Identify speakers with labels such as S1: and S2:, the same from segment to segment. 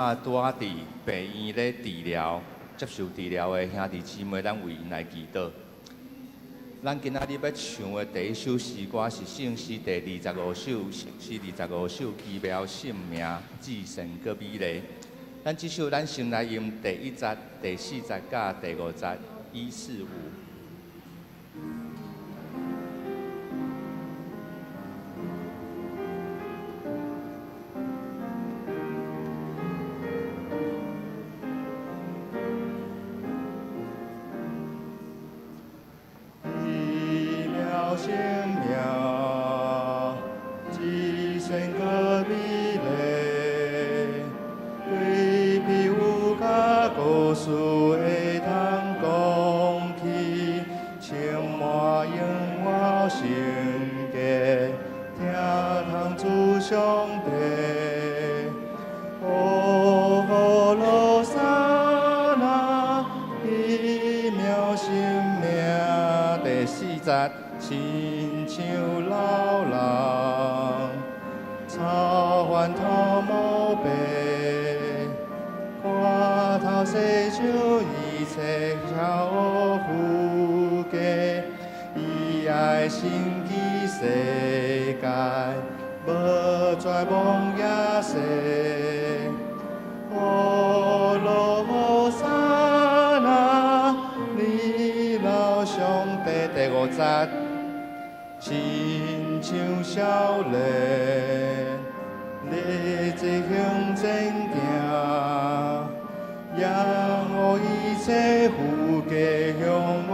S1: 拄仔佇病院咧治療、接受治療的兄弟姊妹，咱為𪜶來祈禱。咱今仔日欲唱的第一首詩歌是聖詩第二十五首，聖詩二十五首，奇妙聖名，至聖閣美麗。咱這首咱先來用第一節、第四節佮第五節，一四五。
S2: 奇妙聖名，至聖閣美麗，對比有較故事會通講起，充滿榮耀聖潔，聽通主上帝。哦，羅莎那，奇妙聖名，
S1: 第四節，
S2: 親像老人，草原頭毛白，看透世上一切巧富貴，伊愛神奇世界，無絕望也世。哦，羅莎那，你老上帝。
S1: 第五節，
S2: 親像少年，立志向前行，仰望一切富貴向我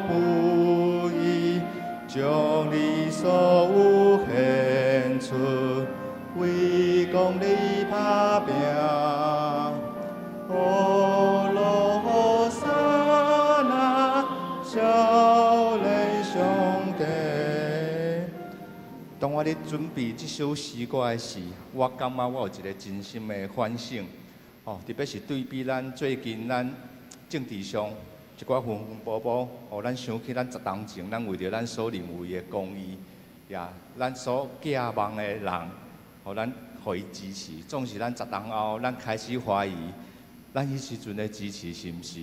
S2: 不移，將你所有獻出，為公義打拼。哦，羅莎那，少年上帝。
S1: 當我咧準備這首詩歌的時，我感覺我有一個真深的反省。哦，特別是對比咱最近咱政治上一寡風風波波，哦，咱想起咱10冬前，咱為著咱所認為的公義，也咱所寄望的人，予咱予伊支持。總是咱10冬後，咱開始懷疑，咱彼時陣的支持是毋是？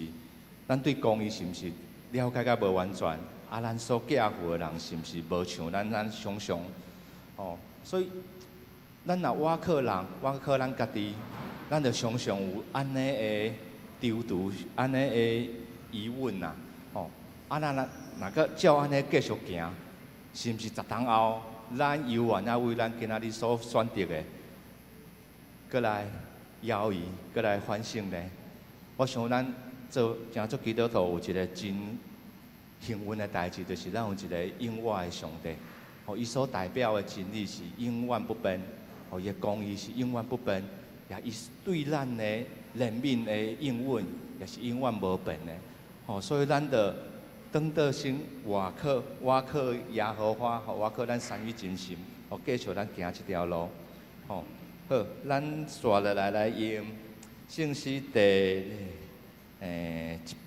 S1: 咱對公義是毋是了解甲無完全？啊，咱所寄付的人是毋是無像咱想象？哦，所以咱若倚靠人，倚靠咱家己，咱就常常有按呢的躊躇，按呢的疑問啦。哦，啊，咱若若閣照按呢繼續行，是毋是10冬後，咱猶原啊為咱今仔日所選擇的，閣來猶豫，閣來反省呢？我想咱做誠做基督徒有一個真幸運的代誌，就是咱有一個永活的上帝。哦，伊所代表的真理是永遠不變，哦，伊的公義是永遠不變，也伊對咱的憐憫的應允也是永遠無變的。哦，所以咱著轉倒先倚靠倚靠耶和華，吼，倚靠咱三一真神，哦，繼續咱行這條路。吼，好，咱紲落來來用聖詩第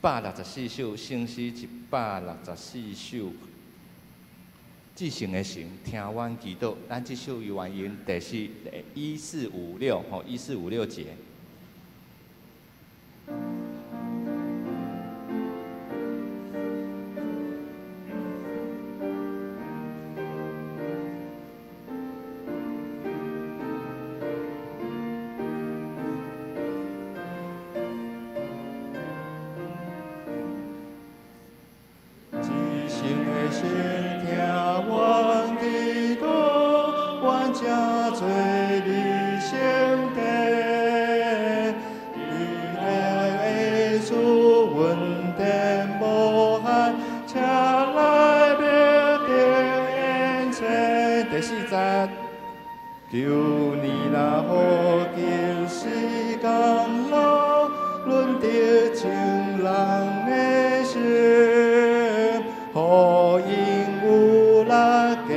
S1: 164首，聖詩164首。至聖的神，聽阮祈禱。咱這首猶原用第四一四五六，吼，一四五六節。
S2: 至聖的神，聽阮祈禱，阮正做你聖殿，你愛的主恩典無限，請來滅頂眼前。
S1: 第四節，
S2: 求你若予及時降落，輪得情人的心，予𪜶有力過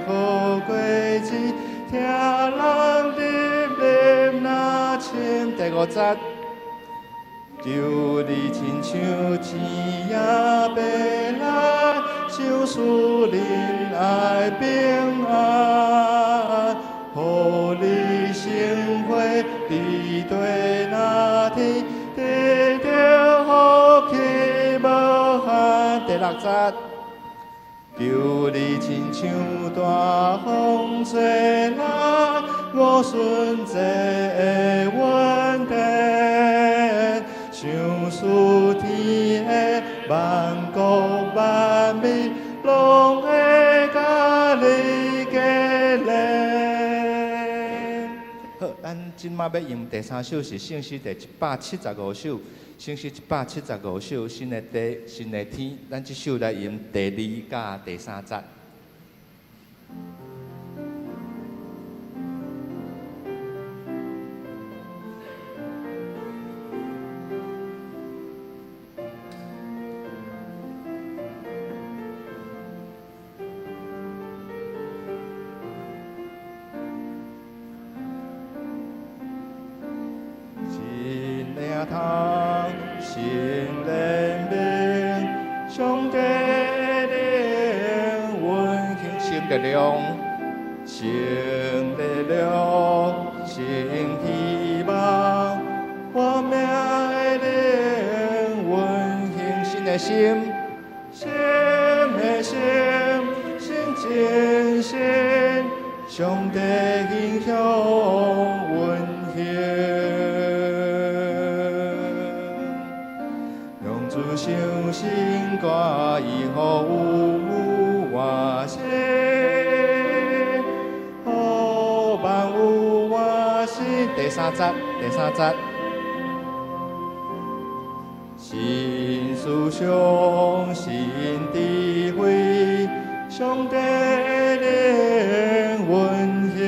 S2: 好果子，聽人入入若深。
S1: 第五節，
S2: 求你親像天也白來，賞賜仁愛平安，予你生活佇地天，得著福氣無限。第六節，求你親像大風吹來，五旬節的恩典，賞賜天的萬國萬民，攏會佮你結連。
S1: 好，咱這馬欲用第三首是聖詩第175首，聖詩175首，新的地，新的天，咱這首來用第二佮第三節。
S2: 新靈通，新聯盟，上帝的靈運行
S1: 新力量，
S2: 新力量，新希望，活命的靈運行
S1: 新的心，
S2: 新的心，新精神，上帝形象運行。用主唱新歌，伊予有活新，予萬有活新。
S1: 第三節，第三節。
S2: 新思想，新智慧，上帝的靈運行，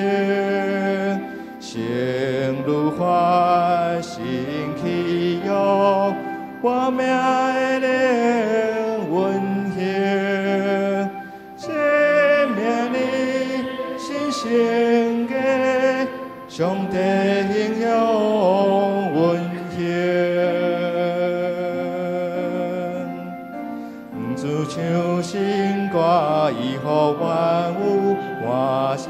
S2: 新律法，新契約，活命的靈運行，新命日，新生家，上帝形象運行。主唱新歌，伊予萬有活新，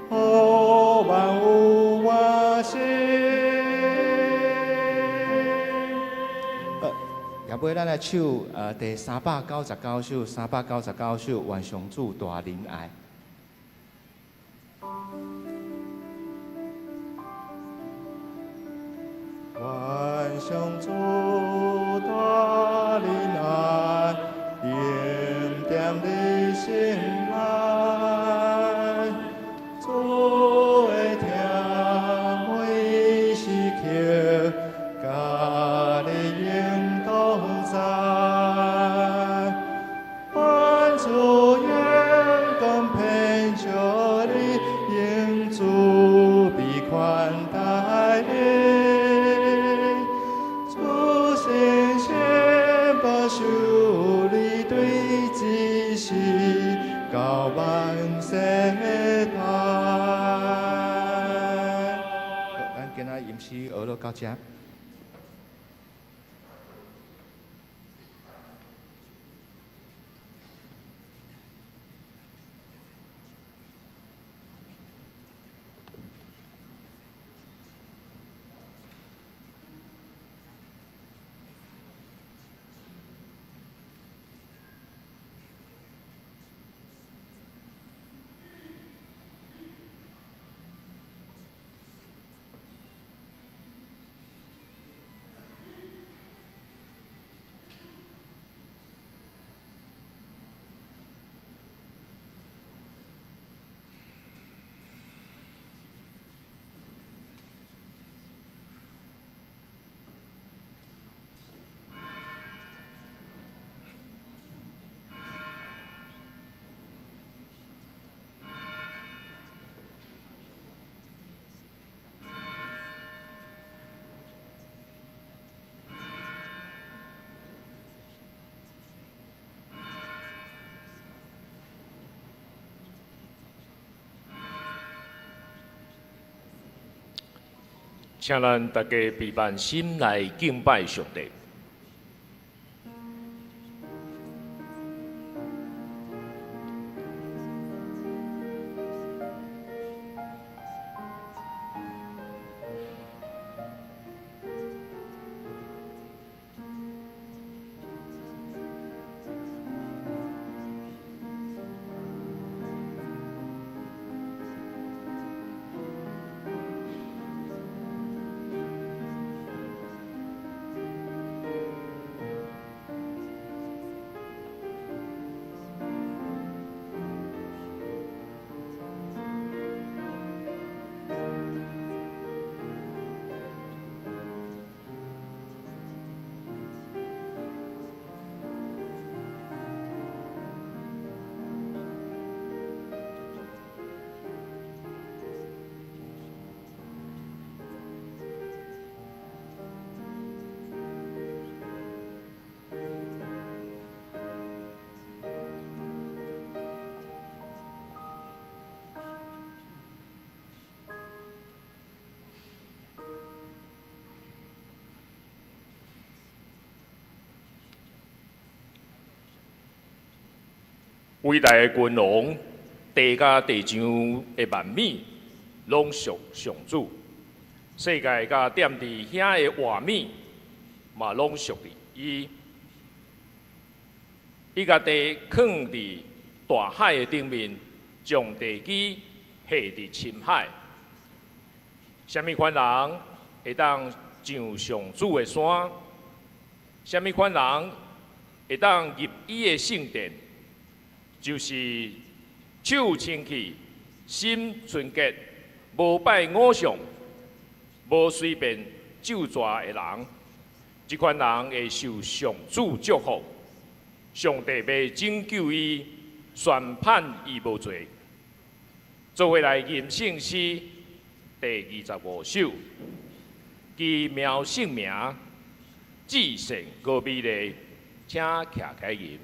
S2: 予萬有活新。
S1: 也尾咱來唱第399首，399首，願上主大仁愛。
S2: 願上主大仁愛，臨踮你心內，主會聽每時刻，佮你永同在。願主榮光遍照你，用慈悲款待你。主聖聖保守你對這世到萬世代。
S1: 好，咱今仔吟詩學落到這。
S3: 請咱大家閉慢心來敬拜上帝。偉大的君王，地佮地上的萬物，攏屬上主。世界佮踮佇遐的活物，嘛攏屬佇伊。伊共地囥佇大海的頂面，將地基下佇深海。啥物款人會當上上主的山？啥物款人會當入伊的聖殿？就是手清氣、心純潔、無拜偶像、無隨便咒詛的人，這款人會受上主祝福。上帝欲拯救伊，宣判伊無罪。做伙來吟聖詩第25首，奇妙聖名，至聖閣美麗，請徛起來吟。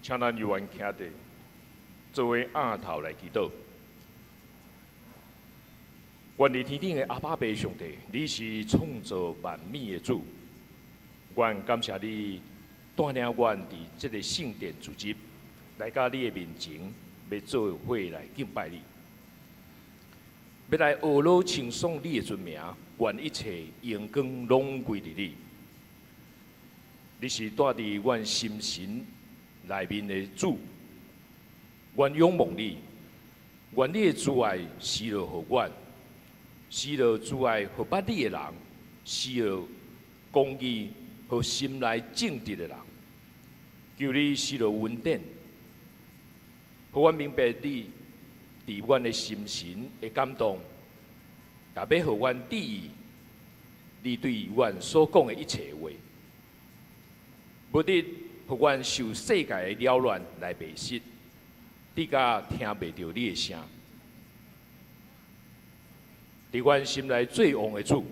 S3: 請咱有緣徛佇，做伙仰頭來祈禱。願佇天頂的阿爸父上帝，你是創造萬物的主。阮感謝你帶領阮佇這个聖殿聚集，來到你的面前，欲做伙來敬拜你，欲來呵咾稱頌你的尊名。願一切榮光攏歸佇你。你是住佇阮心神內面的主，阮仰望你，願你的慈愛施落予阮，施落慈愛予捌你的人，施落公義予心內正直的人。求你施落恩典，予阮明白你佇阮的心神的感動，也欲予阮注意你對阮所講的一切話，無得予阮受世界的擾亂來迷失，直到聽袂著你的聲。佇阮心內做王的主，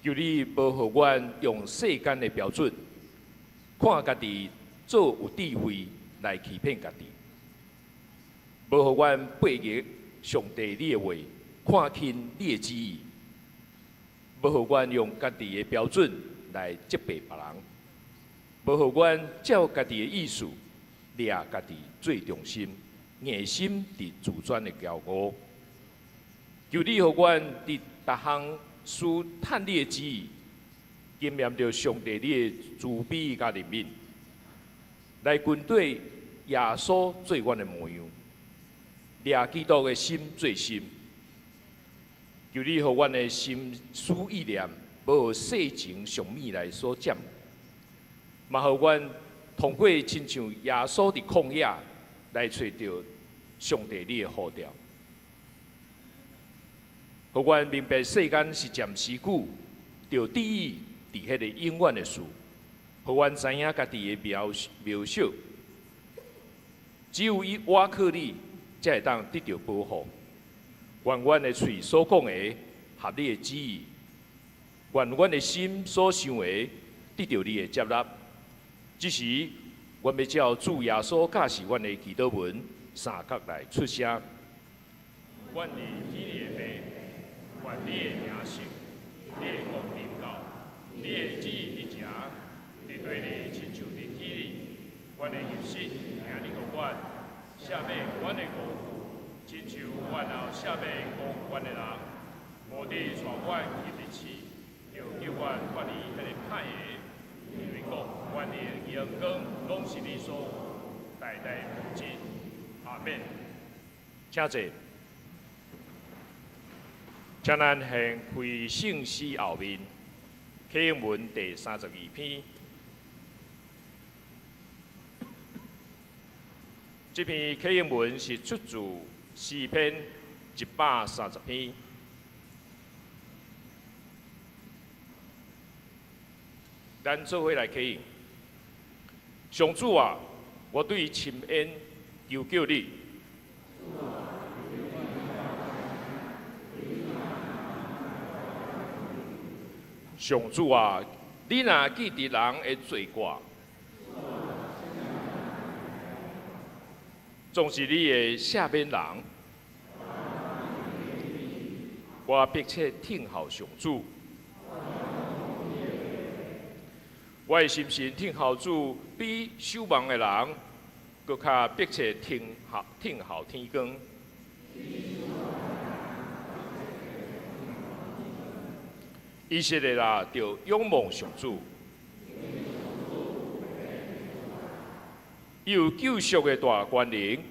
S3: 求你無予阮用世間的標準看家己做有智慧來欺騙家己，無予阮背逆上帝你的話，看輕你的旨意，無予阮用家己的標準來責備別人，無予阮照家己的意思掠家己做中心，硬心佇自尊的驕傲。求你予阮佇逐項事探你的旨意，經驗著上帝你的慈悲佮憐憫，來跟綴耶穌做阮的模樣，掠基督的心做心。求你予阮的心思意念，無予世情俗物來所佔，嘛予阮通過親像耶穌佇曠野來揣著上帝你的呼召。予阮明白世間是暫時久，著注意佇彼個永遠的事，予阮知影家己的渺小，只有倚靠你，才會當得著保護。願阮的喙所講的合你的旨意，願阮的心所想的得著你的接納。這時，阮欲照主耶穌教示阮的祈禱文，三角來出聲。阮佇天的父，願你的名聖，你的國臨到，你的旨意執行，佇地裡親像佇天裡。阮的飲食，今日予阮，赦免阮的過錯，親像阮也赦免辜負阮的人。無得帶阮入去試，著救阮脫離彼個歹的。因為國、權力、榮光，攏是你所有，代代無盡。阿們。請坐。請咱掀開聖詩後面，啟應文第32篇。這篇啟應文是出自詩篇130篇。咱做伙來啟應。上主啊，我對深淵求叫你。上主啊，你若記得人的罪過，總是你會赦免人。我迫切聽候上主，我的心神聽候主，比守望的人閣較迫切聽候天光。以色列啊，著仰望上主，伊有救贖的大權能。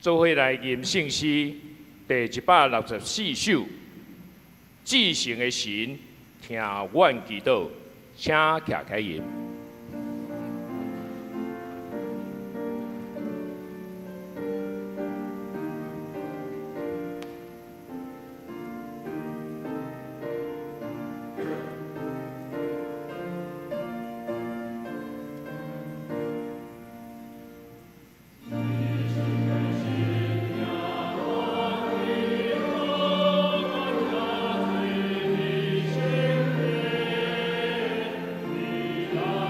S3: 做伙來吟聖詩第164首，至聖的神，聽阮祈禱，請徛起吟。
S4: 你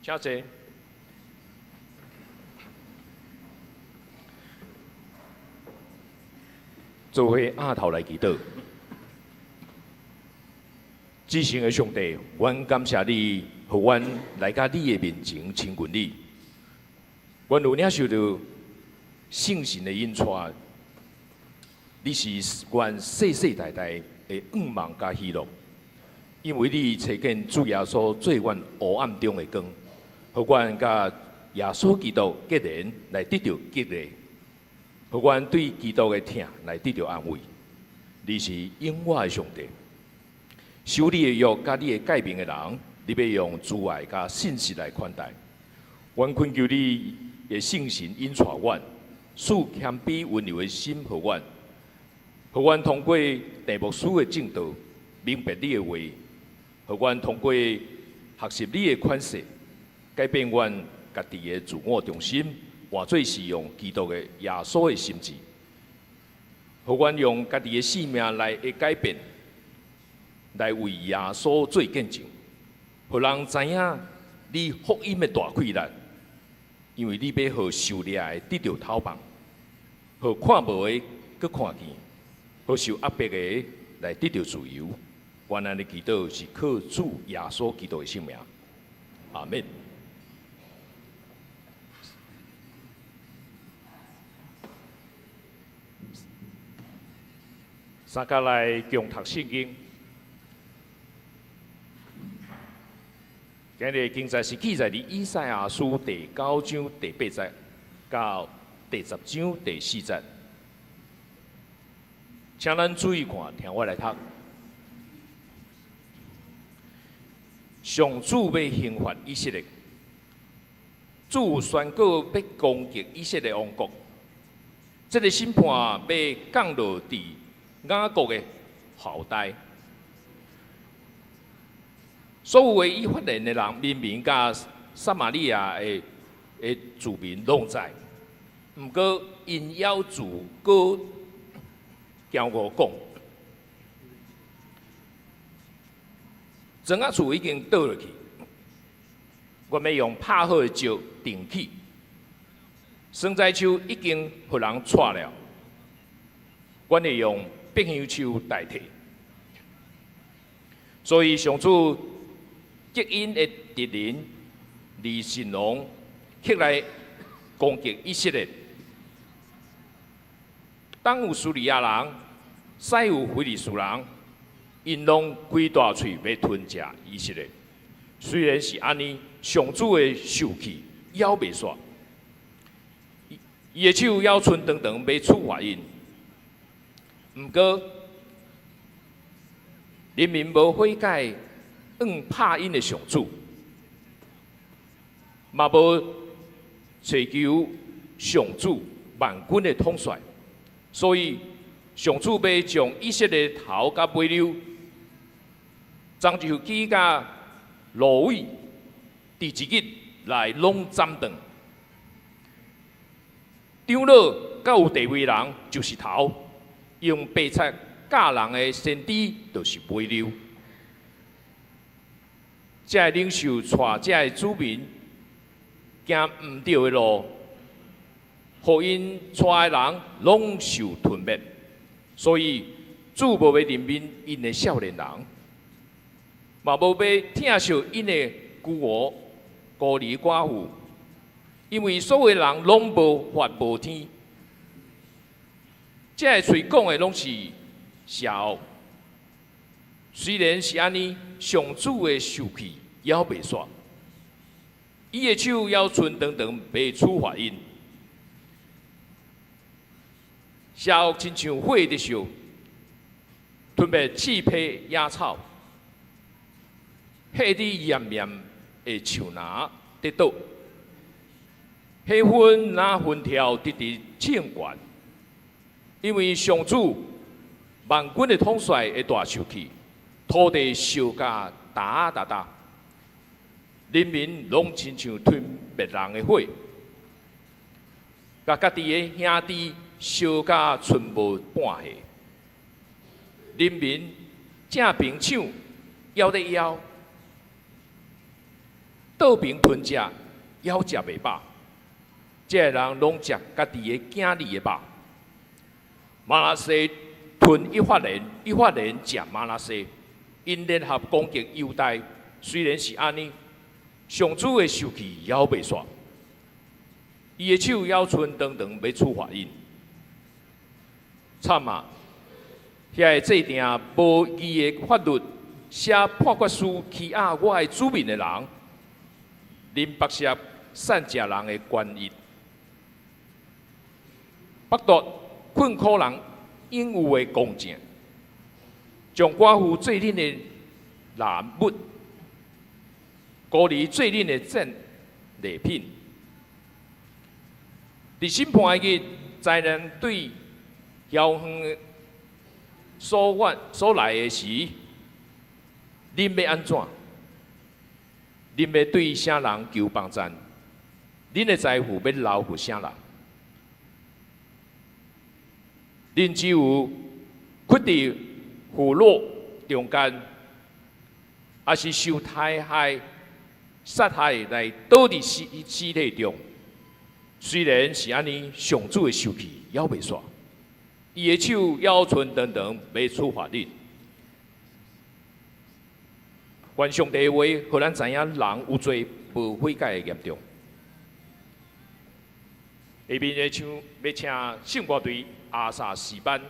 S3: 請坐。做伙阿頭來祈禱。至聖的上帝，阮感謝你，予阮來到你的面前親近你。阮有領受著聖神的引帶，你是阮世世代代的向望佮喜樂，因為你差遣主耶穌做阮黑暗中的光，予阮佮耶穌基督結連來得著激勵，予阮對基督的疼來得著安慰。你是永活的上帝，守你的約佮你的誡命的人，你欲用慈愛佮信實來款待。阮懇求你的聖神引帶阮，賜謙卑溫柔的心予阮，予阮通過鄭牧師的證道，明白你的話，予阮通過學習你的款式，改變阮家己的自我中心，換做是用基督的耶穌的心志，予阮用家己的性命來的改變，來為耶穌做見證，予人知影你福音的大氣力，因為你欲予受掠的得著透放，予看無的閣看見，予受壓迫的來得著自由。阮按呢祈禱是靠主耶穌基督的聖名，阿們。三家來共讀聖經。今日經節是記載佇以賽亞書第九章第八節到第十章第四節，請咱注意看，聽我來讀。上主欲刑罰以色列，主宣告欲攻擊以色列王國，這个審判欲降落佇雅各的後代。所有的以法蓮的人，明明佮撒瑪利亞的住民攏知，毋過𪜶猶自閣驕傲講，庄仔厝已經倒落去，阮欲用拍好的石釘起，桑栽樹已經予人掣了，阮會用柏香樹代替。所以上主擊𪜶的敵人利汛王起來攻擊以色列。東有敘利亞人，西有非利士人，𪜶攏開大喙欲吞食以色列。雖然是按呢，上主的受氣猶未煞，伊的手猶伸長長欲處罰𪜶。毋過，人民無悔改，向拍𪜶的上主，嘛無揣求上主萬軍的統帥，所以上主欲將以色列頭佮尾溜，樟樹枝佮蘆葦，佇一日內攏斬斷。長老佮有地位人就是頭，用白冊教人的先知就是尾溜。這个領袖帶這个子民行毋對的路，予𪜶帶的人攏受吞滅。所以主無欲憐憫𪜶的少年人，嘛無欲疼惜𪜶的孤兒、孤兒寡婦，因為所有人攏無法無天。這个喙講的攏是邪惡。雖然是按呢，上主的受氣猶未煞，伊的手猶伸長長，欲處罰𪜶。邪惡親像火佇燒，吞滅刺皮野草，火佇炎炎的樹林佇倒，火薰若焚柱直直衝懸，因為上主萬軍的統帥的大受氣。土地燒甲焦焦焦，人民攏親像吞滅人的火，共家己的兄弟燒甲賰無半下。人民正平手，枵咧枵，倒爿吞食，猶食袂飽。這个人攏食家己的囝兒的肉。瑪拿西吞以法蓮，以法蓮食瑪拿西，𪜶聯合攻擊猶大。雖然是按呢，上主的受氣猶未煞，伊的手猶伸長長欲處罰𪜶。慘啊！遐个制定無義的法律、寫判決書欺壓我的子民的人，恁剝削散食人的權益，剝奪困苦人應有的公正，將寡婦做恁的獵物，孤兒做恁的戰利品。佇審判的日，災難對遙遠所遠所來的時，恁欲按怎？恁欲對啥人求幫贊？恁的財富欲留予啥人？恁只有屈佇腐肉中間，抑是受災害、殺害來倒佇屍體中。雖然是按呢，上主的受氣猶未煞，伊的手猶伸長長欲處罰恁。願上帝的話，予咱知影人有罪無悔改的嚴重。下面的唱，欲請聖歌隊阿薩詩班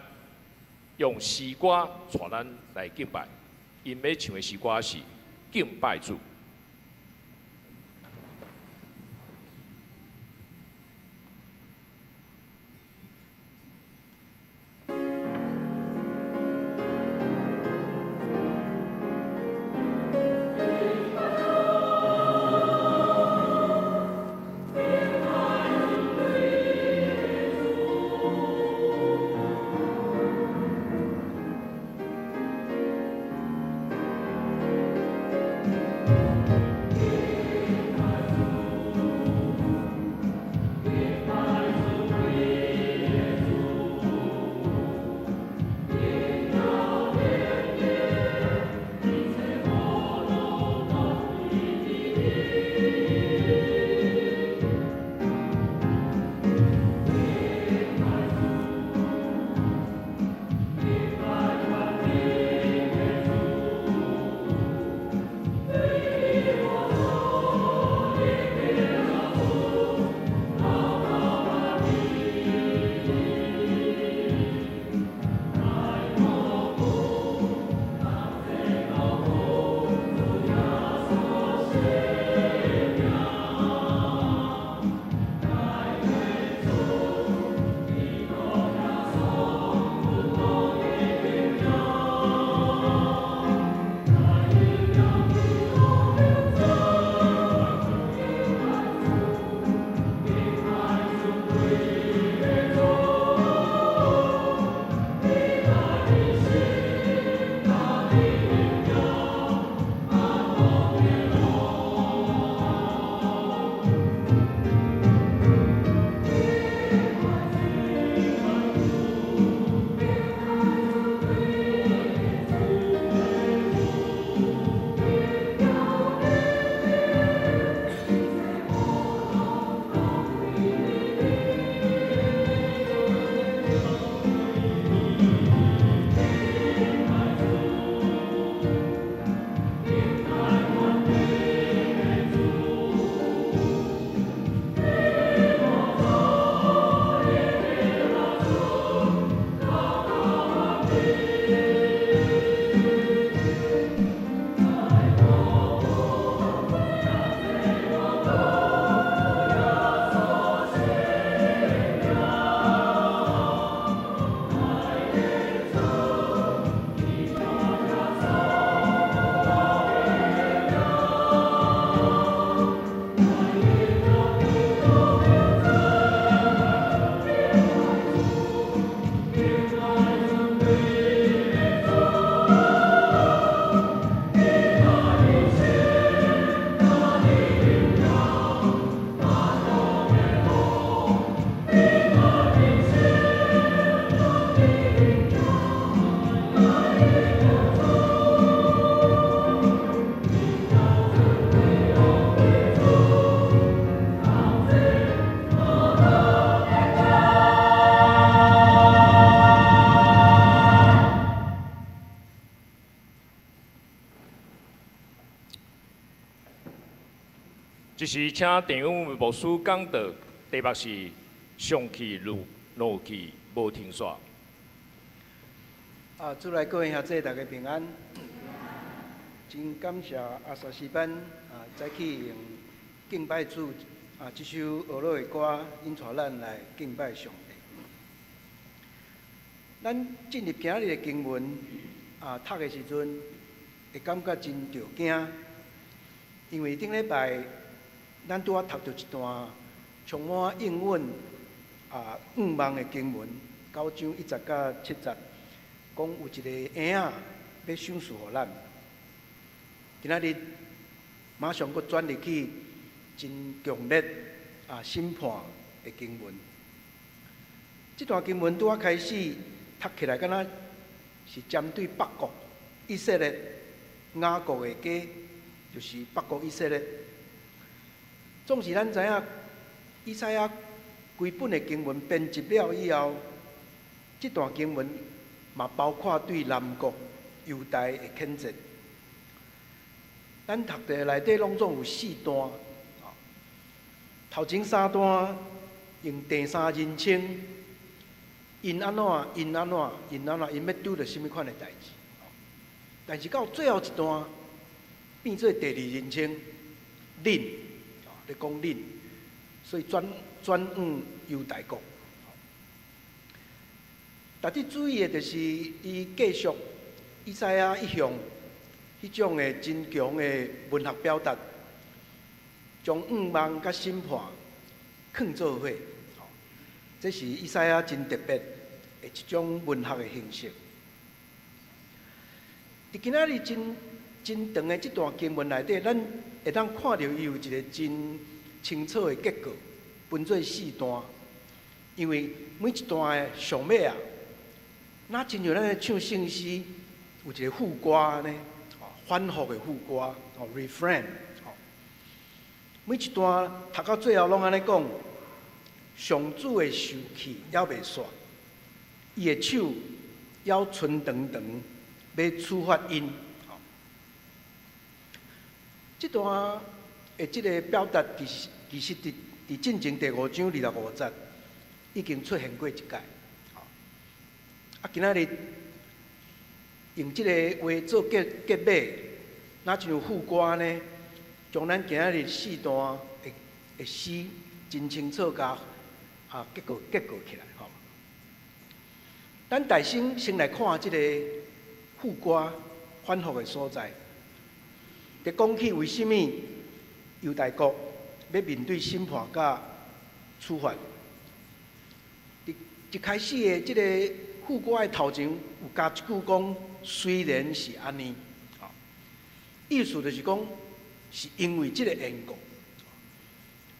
S3: 用詩歌帶咱來敬拜。𪜶欲唱的詩歌是敬拜主。時請鄭勇牧師講道，題目是上氣怒怒氣無停煞。
S4: 啊，主內各位兄弟，大家平安。真感謝阿薩詩班啊，早起用敬拜主啊，這首呵咾的歌引帶咱來敬拜上帝。咱進入今日的經文啊，讀的時陣會感覺真著驚，因為頂禮拜咱拄仔讀著一段充滿應允啊願望的經文，九章一節到七節，講有一個嬰仔欲賞賜予咱。今仔日馬上閣轉入去真強烈啊審判的經文。這段經文拄仔開始讀起來，敢若是針對北國以色列雅各的家，就是北國以色列。總是咱知影，以賽亞規本的經文編輯了以後，這段經文嘛包括對南國猶大的譴責。咱讀的內底攏總有四段，頭前三段用第三人稱，𪜶按怎，𪜶按怎，𪜶按怎，𪜶欲拄著啥物款的代誌。但是到最後一段變做第二人稱，恁，咧講恁，所以轉轉往猶大國。值得注意的就是伊繼續以賽亞一向彼種的真強的文學表達，將願望佮審判囥做伙，這是以賽亞真特別的一種文學的形式。佇今仔日真真長的這段經文內底，咱會當看著伊有一個真清楚的結構，分做四段。因為每一段的上尾啊，若親像咱咧唱聖詩，有一個副歌按呢，反覆的副歌，哦，refrain，每一段讀到最後攏按呢講，上主的受氣猶未煞，伊的手猶伸長長，欲處罰𪜶。這段的這个表達，其實佇進前第五章二十五節已經出現過一擺。啊，今仔日用這个話做結尾，若像副歌呢，將咱今仔日四段的詩真清楚共啊結構起來吼。咱大先先來看這个副歌反覆的所在。佇講起為啥物猶大國欲面對審判佮處罰。佇一開始的這个副歌的頭前有加一句講，雖然是按呢，意思就是講是因為這个緣故。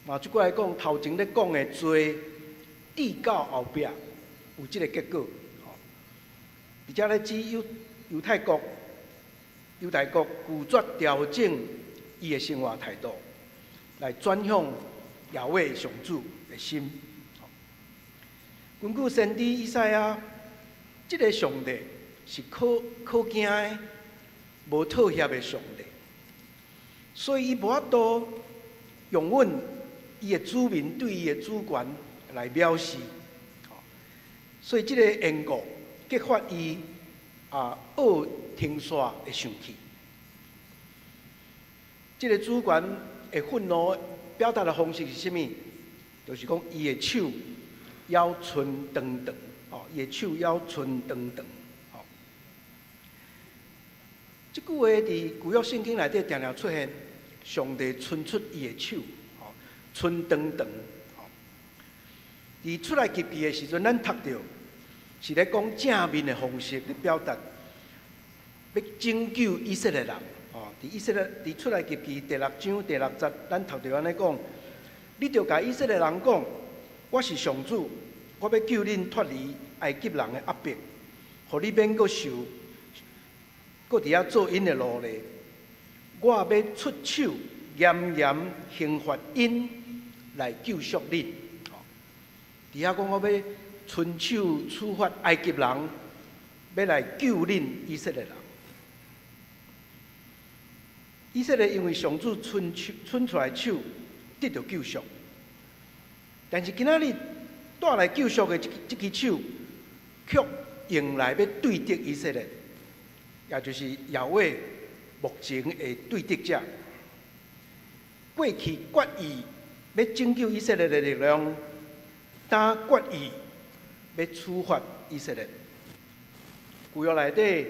S4: 嘛，這句來講，頭前咧講的罪，直到後壁有這个結果。佇遮咧指猶太國、猶大國拒絕調整伊的生活態度，來轉向耶和華上主的心。根據先知以賽亞，這个上帝是可可驚的、無妥協的上帝，所以伊無法度容忍伊的子民對伊的主權來藐視。所以這个緣故激發伊啊惡停煞的生氣。這个主權的憤怒表達的方式是啥物？就是講伊的手猶伸長長，哦，伊的手猶伸長長，吼。這句話佇舊約聖經內底定定出現，上帝伸出伊的手，吼，伸長長，吼。佇出埃及記的時陣，咱讀著是咧講正面的方式咧表達，欲拯救以色列人，吼。佇以色列佇出埃及記第六章第六節，咱讀著按呢講，你著共以色列人講，我是上主，我欲救恁脫離埃及人的壓迫，予你免閣受，閣佇遐做𪜶的奴隸。我欲出手嚴嚴刑罰𪜶來救贖恁。佇遐講我欲伸手處罰埃及人，欲來救恁以色列人。以色列因為上主伸手伸出來手，得著救贖。但是今仔日帶來救贖的這支手，卻用來欲對敵以色列，也就是耶和華目前的對敵者。過去決意欲拯救以色列的力量，今決意欲處罰以色列。舊約內底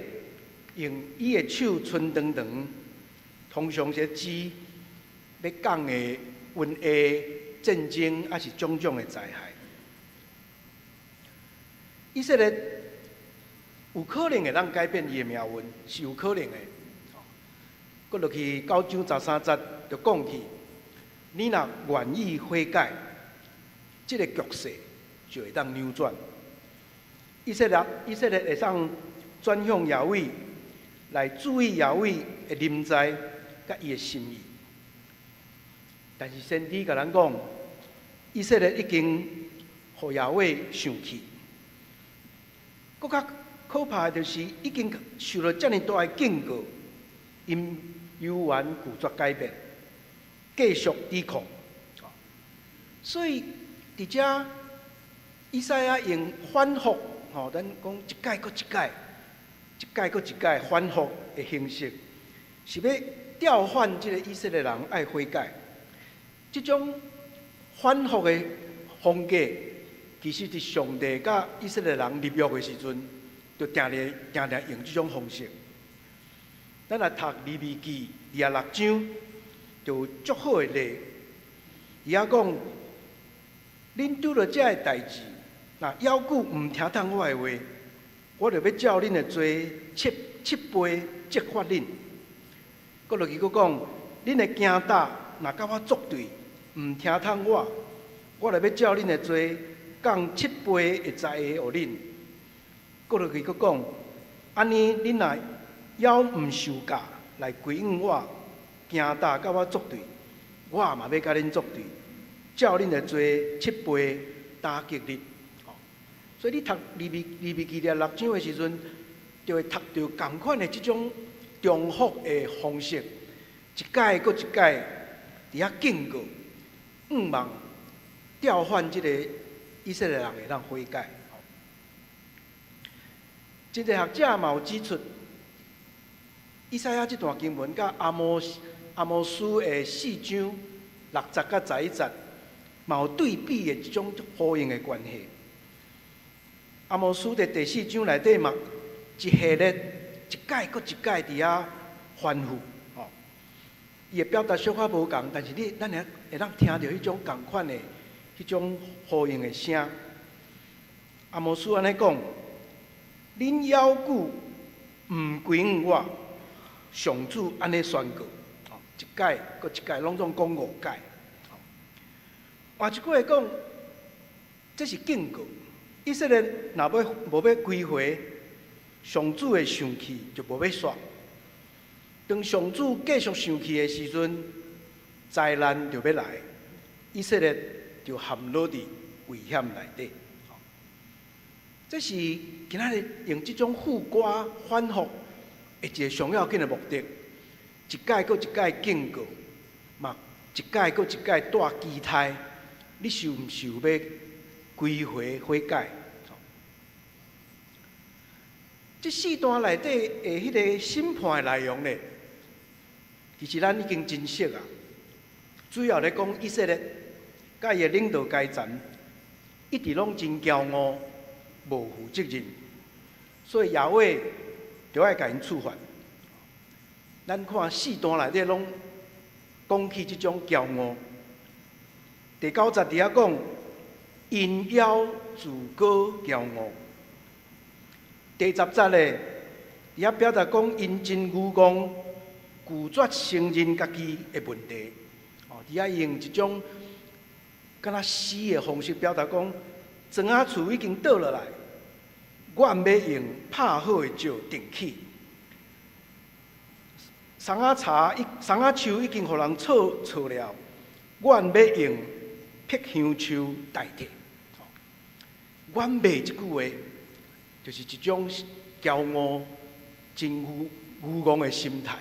S4: 用伊的手伸長長，通常是指欲降的瘟疫、戰爭，抑是種種的災害。以色列有可能會當改變伊的命運，是有可能的。閣落去9章13節就講去，你若願意悔改，這個局勢就會當扭轉。以色列會當轉向耶和華，來注意耶和華的臨在佮伊的心意。但是先知共咱講，以色列已經予耶和華生氣。閣較可怕的就是已經受著遮爾大的警告，𪜶猶原拒絕改變，繼續抵抗。所以佇遮以賽亞用反覆，吼，咱講一擺閣一擺，一擺閣一擺反覆的形式，是欲調喚這個以色列人愛悔改。這種反覆的風格，其實佇上帝佮以色列人立約的時陣，就定定定定用這種方式。咱來讀利未記26章，就有足好的例。伊遐講，恁拄著這个代誌，若猶閣毋聽從我的話，我就欲照恁的罪七倍責罰恁。閣落去閣講，恁的囝膽若佮我作對，毋聽從我，我就欲照恁的罪降七倍的災禍予恁。閣落去閣講，按呢恁若猶毋受教來歸向我，囝膽佮我作對，我嘛欲佮恁作對，照恁的罪七倍打擊恁。所以你讀利未記26章的時陣，就會讀著仝款的這種重複的方式，一擺閣一擺佇遐警告，向望調喚這個以色列人會當悔改。真濟學者嘛有指出，以賽亞這段經文佮阿摩司的4章6節佮11節，嘛有對比的這種呼應的關係。阿摩司佇第四章內底嘛，一系列一擺閣一擺佇遐反覆，吼，伊的表達小可無仝，但是你咱會會當聽著彼種仝款的彼種呼應的聲。阿摩司按呢講：恁猶閣毋歸向我，上主按呢宣告，一擺閣一擺，攏總講五擺。換一句話講，這是警告。以色列若欲無欲歸回，上主的生氣就無欲煞。當上主繼續生氣的時陣，災難就欲來，以色列就陷落佇危險內底。這是今仔日用這種副歌反覆的一个上要緊的目的。一擺閣一擺警告，嘛一擺閣一擺帶期待，你受毋受欲歸回悔改？這四段內底的彼个審判的內容咧，其實咱已經真熟啊。主要咧講以色列佮伊的領導階層一直攏真驕傲、無負責任，所以耶和華就愛共𪜶處罰。咱看四段內底攏講起這種驕傲。第九節佇遐講，𪜶腰自高驕傲。第十節咧，佇遐表達講𪜶真愚戇，拒絕承認家己的問題。哦，佇遐用一種敢若詩的方式表達講，磚仔厝已經倒落來，阮欲用拍好的石釘起。松仔樹已經予人銼銼了，阮欲用柏香樹代替。阮袂這句話，就是一種驕傲、真愚戇的心態。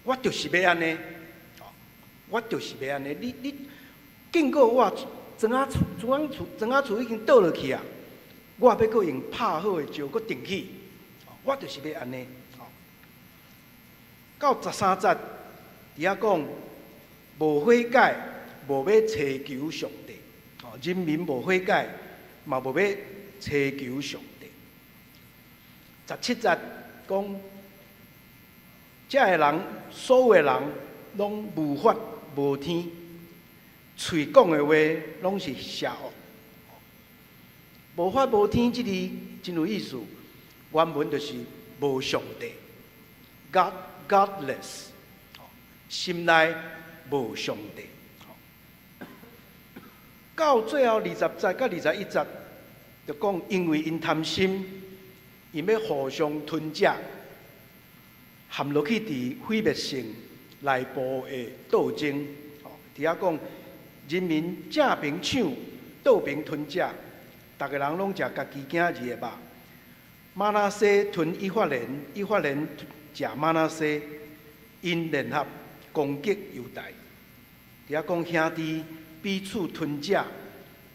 S4: 我就是欲按呢，我就是欲按呢。你你警告我庄仔厝、庄仔厝、庄仔厝已經倒落去啊！我欲閣用拍好的石閣釘起，我就是欲按呢。到13節，佇遐講無悔改，無欲尋求上帝。人民無悔改，嘛無欲尋求上帝。17節講，遮的人，所有的人攏無法無天，喙講的話攏是邪惡。無法無天，這字真有意思。原文就是無上帝，God godless，心內無上帝。到最後20節佮21節，就講因為𪜶貪心，𪜶欲互相吞食，陷落去佇毀滅性內部的鬥爭。佇遐講，人民正爿搶，倒爿吞食，逐个人攏食家己囝兒的肉。瑪拿西吞以法蓮，以法蓮食瑪拿西，𪜶聯合攻擊猶大。佇遐講兄弟彼此吞食，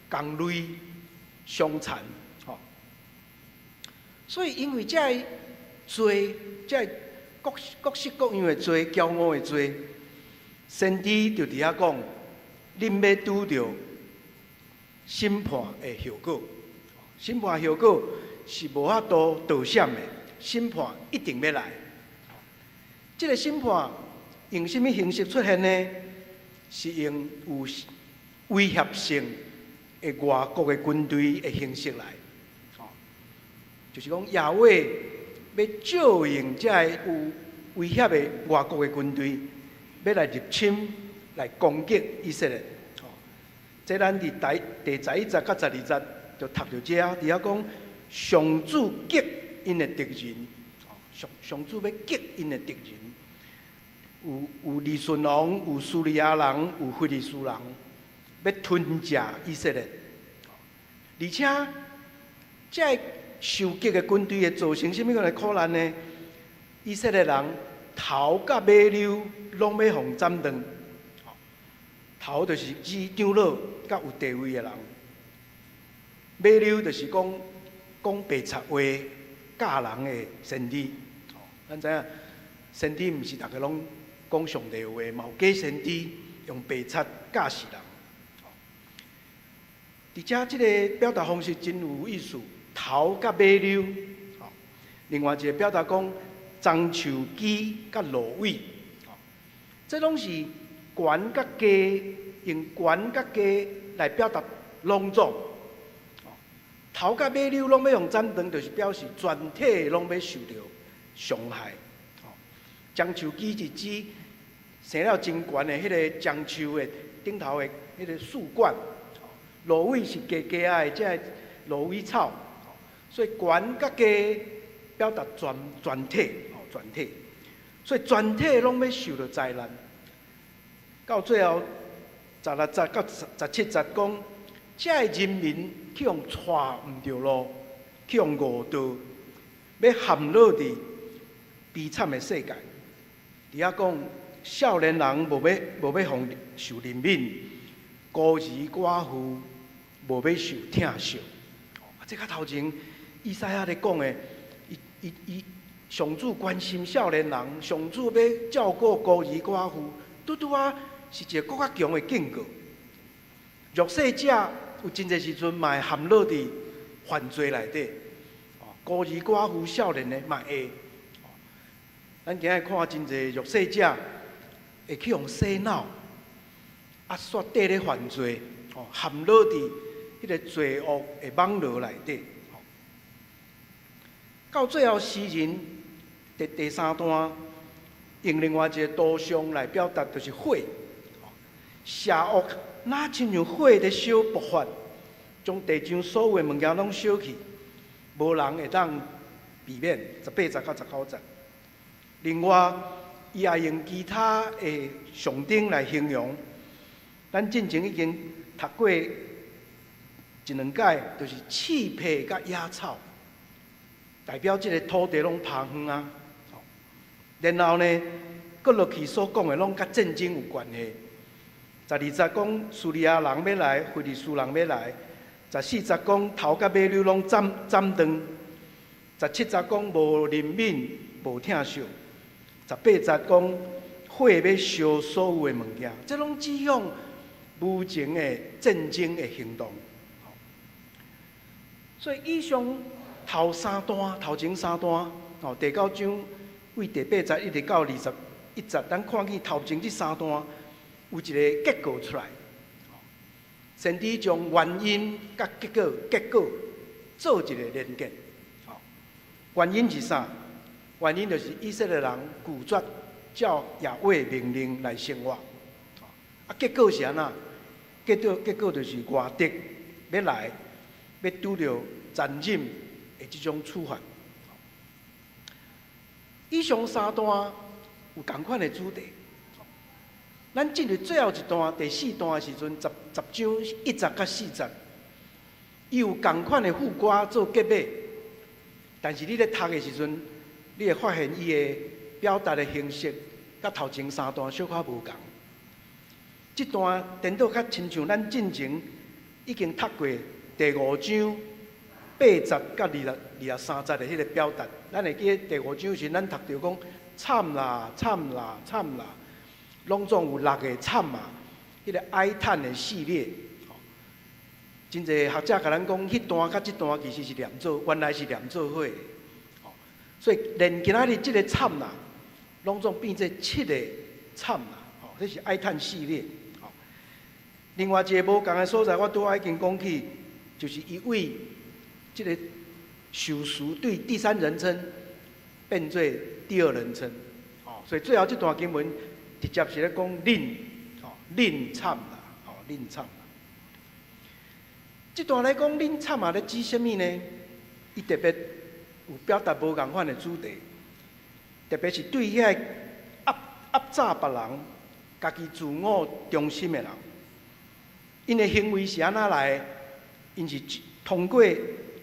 S4: 共類相殘。吼，所以因為這个罪，這個各各式各樣的罪，驕傲的罪，先知就佇遐講，恁欲拄著審判的後果。審判後果是無法度躲閃的，審判一定欲來。這個審判用啥物形式出現呢？是用有威脅性的外國的軍隊的形式來。就是講耶和華欲借用這个有威脅的外國的軍隊，欲來入侵、來攻擊以色列。這咱佇第11節佮12節就讀著這，佇遐講上主擊𪜶的敵人，上主欲擊𪜶的敵人，有利汛王，有敘利亞人，有非利士人，欲吞食以色列。而且，這個受擊的軍隊會造成啥物款的苦難呢？以色列人頭佮尾溜攏欲予斬斷。頭就是指長老佮有地位的人，尾溜就是講講白賊話教人的先知。咱知影，先知毋是逐个攏講上帝話，嘛有假先知用白賊教示人。佇遮這个表達方式真有意思，頭佮尾溜。另外一个表達講樟樹枝佮蘆葦，這攏是懸佮低，用懸佮低來表達攏總。頭佮尾溜攏欲予斬斷，就是表示全體攏欲受著傷害。樟樹枝是指生了真懸的彼个樟樹的頂頭的彼个樹冠。蘆葦是低低仔的這个蘆葦草，所以懸佮低表達全體，全體，所以全體攏欲受著災難。到最後16節到17節講，這个人民去予帶毋著路，去予誤導，欲陷落佇悲慘的世界。佇遐講，少年人無欲予受憐憫，孤兒寡婦無欲受疼惜。啊，這較頭前以賽亞咧講的，伊伊伊上主關心少年人，上主欲照顧孤兒寡婦，拄拄仔是一个閣較強的警告。弱勢者有真濟時陣嘛會陷落佇犯罪內底，孤兒寡婦、少年的嘛會。咱今日看真濟弱勢者會去予洗腦，啊，煞綴咧犯罪，陷落佇彼个罪惡的網羅內底。到最後，詩人佇第三段用另外一个圖像來表達，就是火。邪惡若親像火佇燒爆發，將地上所有的物件攏燒去，無人會當避免。18節到19節。另外，伊也用其他的象徵來形容。咱進前已經讀過一兩擺，就是刺柏佮野草，代表這个土地攏拋荒啊。然後呢，閣落去所講的攏佮戰爭有關係。12節講敘利亞人欲來，非利士人欲來。14節講頭佮尾櫝攏斬斬斷。17節講無憐憫、無疼惜。18節講火欲燒所有的物件，這攏指向無情的戰爭的行動。所以以上頭三段、頭前三段，哦，第九章對第八節一直到21節，咱看見頭前這三段有一個結果出來。先知將原因佮結果做一個連結。原因是啥？原因就是以色列人拒絕照耶和華命令來生活。啊，結果是按怎？結果就是外敵欲來，欲拄著殘忍的這種處罰。以上三段有仝款的主題。咱進入最後一段第四段的時陣，10章1節佮4節，伊有仝款的副歌做結尾，但是你咧讀的時陣，你會發現伊的表達的形式，佮頭前三段小可無仝。這段顛倒較親像咱進前已經讀過第五章八節佮23節的彼個表達。咱會記得第五章時，咱讀著講慘啦慘啦慘啦，攏總有六個慘啊，彼個哀嘆的系列。真濟學者共咱講，彼段佮這段其實是連做，原來是連做伙的。所以連今仔日這個慘啦，攏總變做七個慘啦。這是哀嘆系列。另外一個無仝的所在，我拄仔已經講起，就是伊對這個受詞對第三人稱變做第二人稱。所以最後這段經文直接是咧講恁，恁慘啦，恁慘啦。這段來講恁慘啊，咧指啥物呢？伊特別有表達無仝款的主題，特別是對遐個壓壓榨別人、家己自我中心的人，𪜶的行為是按怎來的？𪜶是通過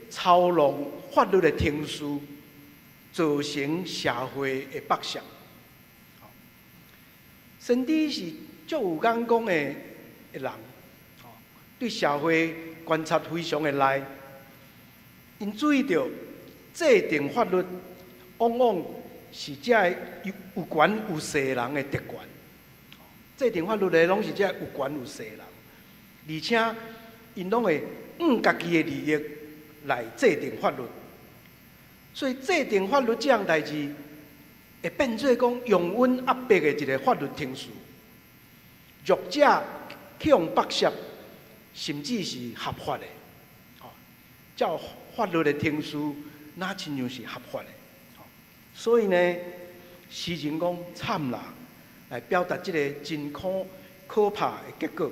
S4: 操弄法律的程序，造成社會的剝削。先知是足有眼光的人，對社會觀察非常的利。𪜶注意著制定法律，往往是這个有權有勢人的特權。制定法律的攏是這个有權有勢人，而且𪜶攏會按家己的利益來制定法律。所以制定法律這項代誌，會變做講容忍壓迫的一個法律程序，弱者去予剝削，甚至是合法的。照法律的程序，若親像是合法的。所以呢，詩人講慘啦，來表達這個真可可怕的結果。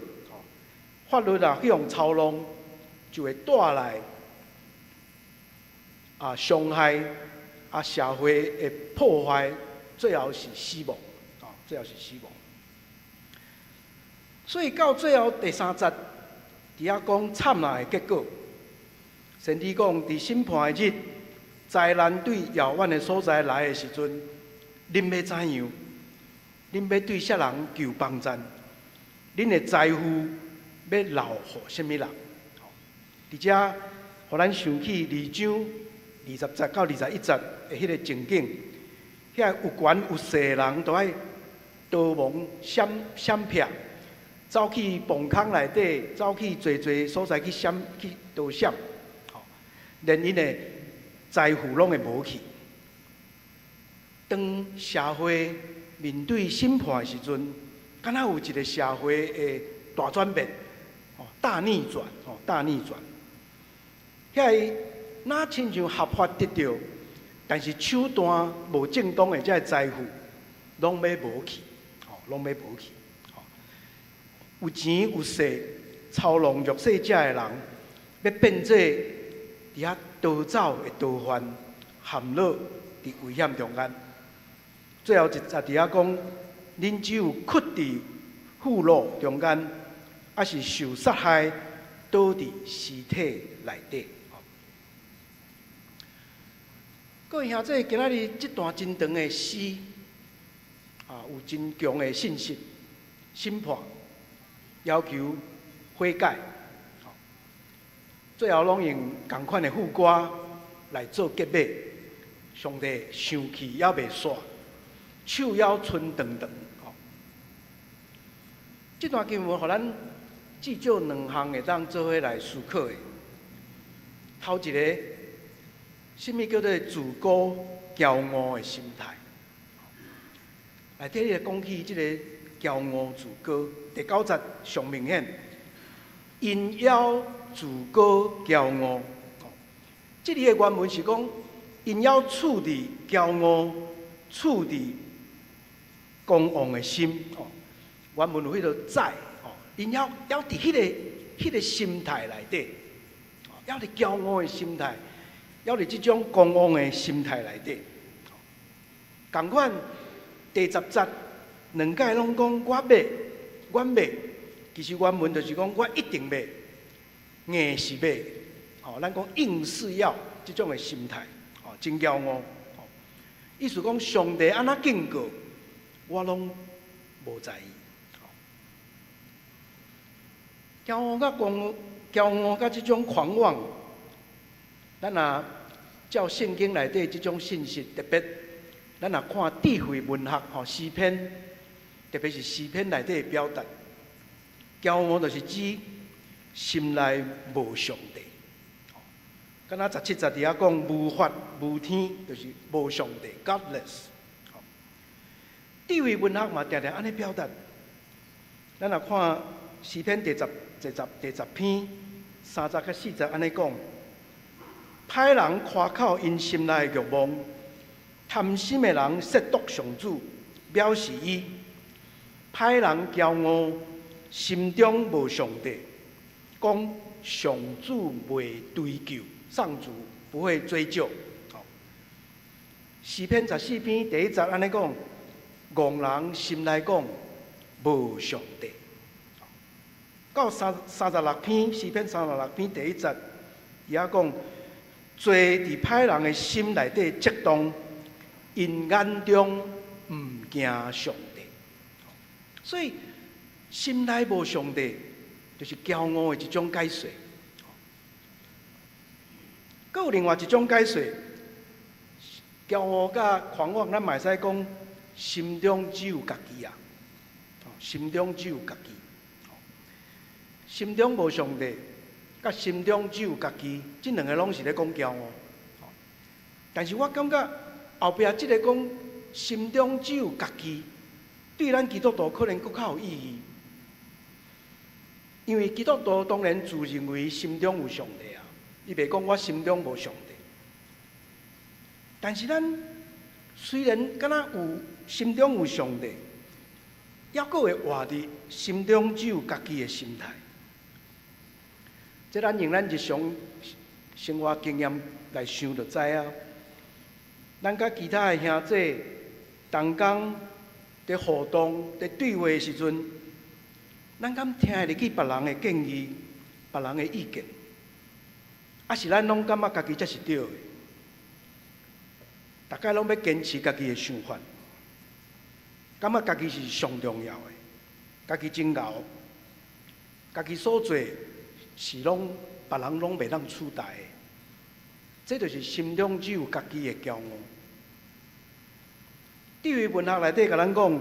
S4: 法律若去予操弄，就會帶來傷害社會的破壞，最後是死亡，最後是死亡。所以到最後第三節，佇遐講慘啦的結果。先知講，佇審判的日，災難對遙遠的所在來的時陣，恁欲怎樣？恁欲對啥人求幫贊？恁的財富欲留予啥物人？佇遮，予咱想起2章20節到21節的彼個情景，遐有權有勢的人都愛逃亡閃閃避，走去墓坑內底，走去濟濟所在去閃去逃閃，連𪜶的財富攏會無去。當社會面對審判的時陣，敢若有一個社會的大轉變，大逆轉，大逆轉。遐個若親像合法得著，但是手段無正當的這个財富，攏欲無去，攏欲無去。有錢有勢操弄弱勢者的人，欲變做佇遐逃走的逃犯，陷落佇危險中間。最後一節佇遐講，恁只有屈佇俘虜中間，抑是受殺害，倒佇屍體內底。各位兄弟，今仔日這段真長的詩，有真強的信息審判。要求悔改，最後攏用仝款的副歌來做結尾。上帝生氣猶未煞，手猶伸長長。這段經文予咱至少兩項會當做伙來思考的。頭一个，啥物叫做自高驕傲的心態？內底咧講起這个驕傲自高，第九節上明顯，𪜶猶自高驕傲。這裡的原文是講，𪜶猶處佇驕傲、處佇狂妄的心。原文有彼個在，𪜶猶猶佇彼個心態內底，猶佇驕傲的心態，猶佇這種狂妄的心態內底。仝款第十節兩擺攏講我欲，阮欲，其實原文就是講我一定欲，硬是欲，吼，咱講硬是要這種的心態，吼，真驕傲。意思講上帝按怎警告，我攏無在意。驕傲佮狂，驕傲佮這種狂妄，咱若照聖經內底這種信息，特別咱若看智慧文學吼詩篇，特別是詩篇內底的表達，驕傲就是指心內無上帝。敢若十七節佇遐講無法無天，就是無上帝（godless）。智慧文學嘛，定定按呢表達。咱若看詩篇第十篇三節佮四節按呢講，歹人誇口𪜶心內的欲望，貪心的人褻瀆上主，藐視伊。歹人驕傲，心中無上帝，講上主袂追究，上主不會追究。詩篇十四篇第一節按呢講，戇人心內講無上帝。到三十六篇，詩篇三十六篇第一節，伊遐講，罪佇歹人的心內底激動，𪜶眼中毋驚上帝。所以心內無上帝，就是驕傲的一種解說。閣有另外一種解說，驕傲佮狂妄，咱嘛會使講，心中只有家己啊，心中只有家己。心中無上帝，佮心中只有家己，這兩个攏是咧講驕傲。但是我感覺後壁這个講心中只有家己，對咱基督徒可能閣較有意義。因為基督徒當然自認為心中有上帝啊，伊袂講我心中無上帝。但是咱雖然敢若有心中有上帝，猶閣會活佇心中只有家己的心態。這咱用咱日常生活經驗來想就知啊。咱佮其他的兄弟同工佇互動、佇對話的時陣，咱敢聽會入去別人的建議、別人的意見？抑是咱攏感覺家己才是對的？逐家攏欲堅持家己的想法，感覺家己是上重要的，家己真𠢕，家己所做是攏別人攏袂當取代的。這就是心中只有家己的驕傲。智慧文學內底共咱講，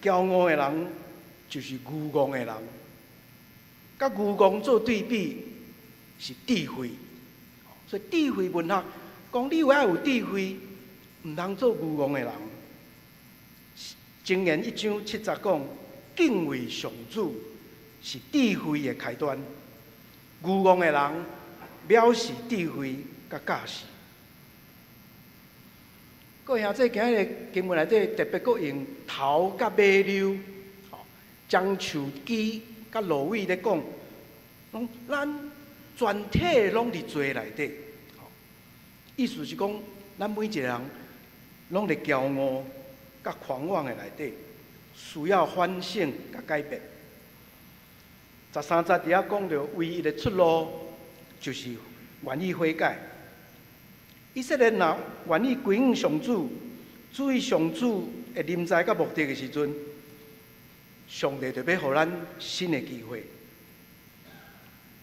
S4: 驕傲的人就是愚戇的人。佮愚戇做對比是智慧，所以智慧文學講你愛有智慧，毋通做愚戇的人。箴言一章七節講，敬畏上主是智慧的開端。愚戇的人藐視智慧佮教示。各位兄弟，今日經文內底特別閣用頭佮尾溜，樟樹枝佮蘆葦咧講，講咱全體攏佇罪內底，意思是講，咱每一个人攏佇驕傲佮狂妄的內底，需要反省佮改變。十三節佇遐講著，唯一的出路就是願意悔改。以色列若願意歸向上主，注意上主的臨在佮目的的時陣，上帝就欲予咱新的機會。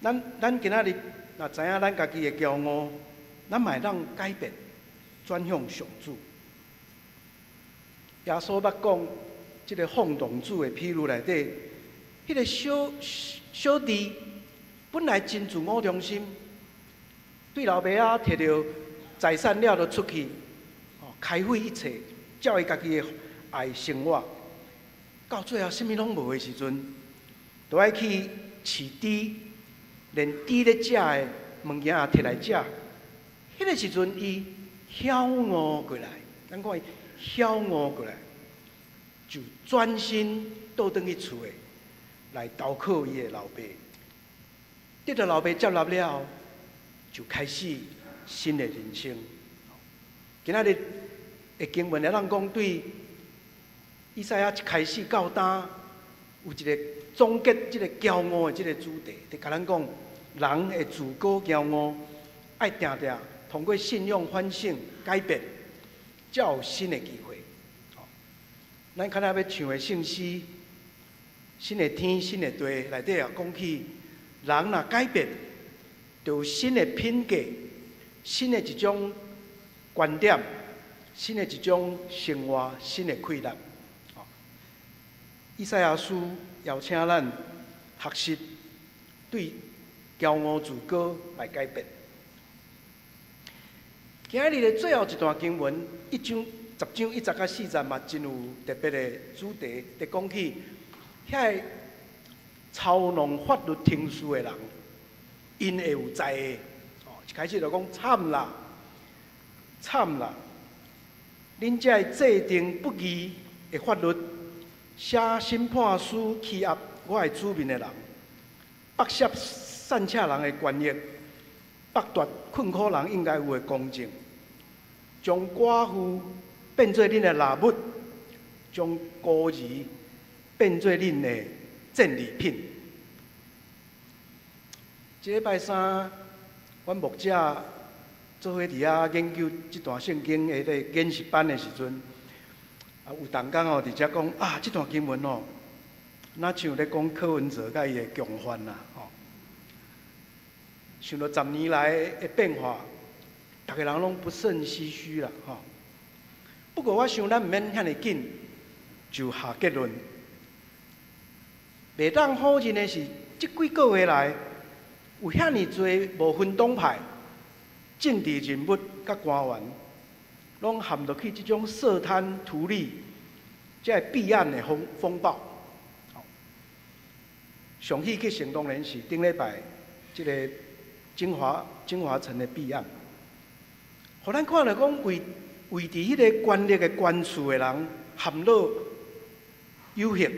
S4: 咱今仔日若知影咱家己的驕傲，咱嘛會當改變，轉向上主。耶穌捌講，這个放蕩子的譬喻內底，彼个小小弟本來真自我中心，對老爸仔提著財產了就出去，開費一切，照伊家己的愛生活。到最後，啥物攏無的時陣，就愛去飼豬，連豬咧食的物件也提來食。彼个時陣，伊曉悟過來，咱看伊曉悟過來，就轉身倒轉去厝的，來投靠伊的老爸。得著老爸接納了後，就開始新的人生。今仔日的經文會當講對以賽亞一開始到今，有一個總結這個驕傲的這個主題，就共咱講，人會自高驕傲，愛定定通過信仰反省改變，才有新的機會。咱較早欲唱的聖詩，新的天新的地內底也講起，人若改變，就有新的品格，新的一種觀點，新的一種生活，新的氣力。以賽亞書邀請咱學習對驕傲自高來改變。今日的最後一段經文，一章十章一節到四節嘛，真有特別的主題，佇講起遐个操弄法律程序的人，𪜶會有災禍。哦，一開始就講慘啦，慘啦！恁這个制定不義的法律，寫審判書欺壓我的子民的人，剝削散赤人的權益，剝奪困苦人應該有的公正，將寡婦變做恁的獵物，將孤兒變做恁的戰利品。這禮拜三，阮牧者做伙佇遐研究這段聖經的个研習班的時陣，啊，有同工哦，佇遮講啊，這段經文哦，若像咧講柯文哲佮伊的共犯啦，吼。想著十年來的變化，逐个人攏不勝唏噓啦，吼。不過我想咱毋免遐爾緊就下結論。袂當否認的是，這幾個月來有遐爾濟無分黨派政治人物佮官員，攏陷落去這種涉貪圖利、這个弊案的風暴。上戲劇性當然是頂禮拜這个京華城的弊案，予咱看著講為為佇彼个權力的懸處的人陷落誘惑，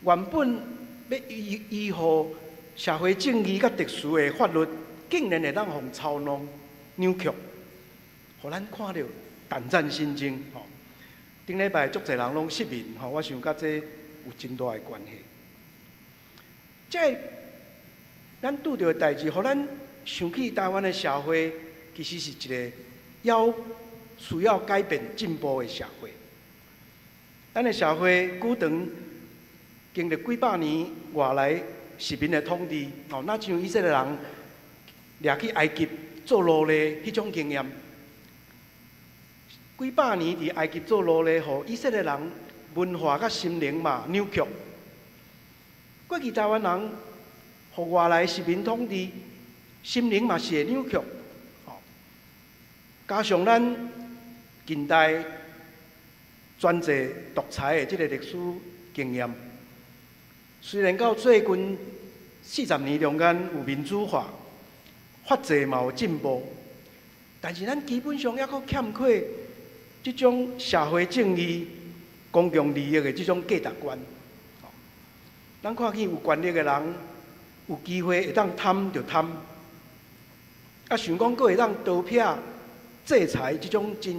S4: 原本欲依依護社會正義佮秩序的法律，竟然會當予操弄扭曲，予咱看著膽戰心驚。吼，頂禮拜足濟人攏失眠，吼，我想佮這有真大的關係。這咱拄著的代誌，予咱想起台灣的社會，其實是一个要需要改變進步的社會。咱的社會久長經歷幾百年外來殖民的統治，哦，若像以色列人掠去埃及做奴隸彼種經驗，幾百年佇埃及做奴隸，予以色列人文化佮心靈嘛扭曲。過去台灣人予外來殖民統治，心靈嘛是會扭曲。加上咱近代專制獨裁的這个歷史經驗，雖然到最近40年中間有民主化，法制嘛有進步，但是咱基本上猶閣欠缺這種社會正義、公共利益的這種價值觀。咱看見有權力的人有機會會當貪就貪，啊想講閣會當刀劈制裁這種真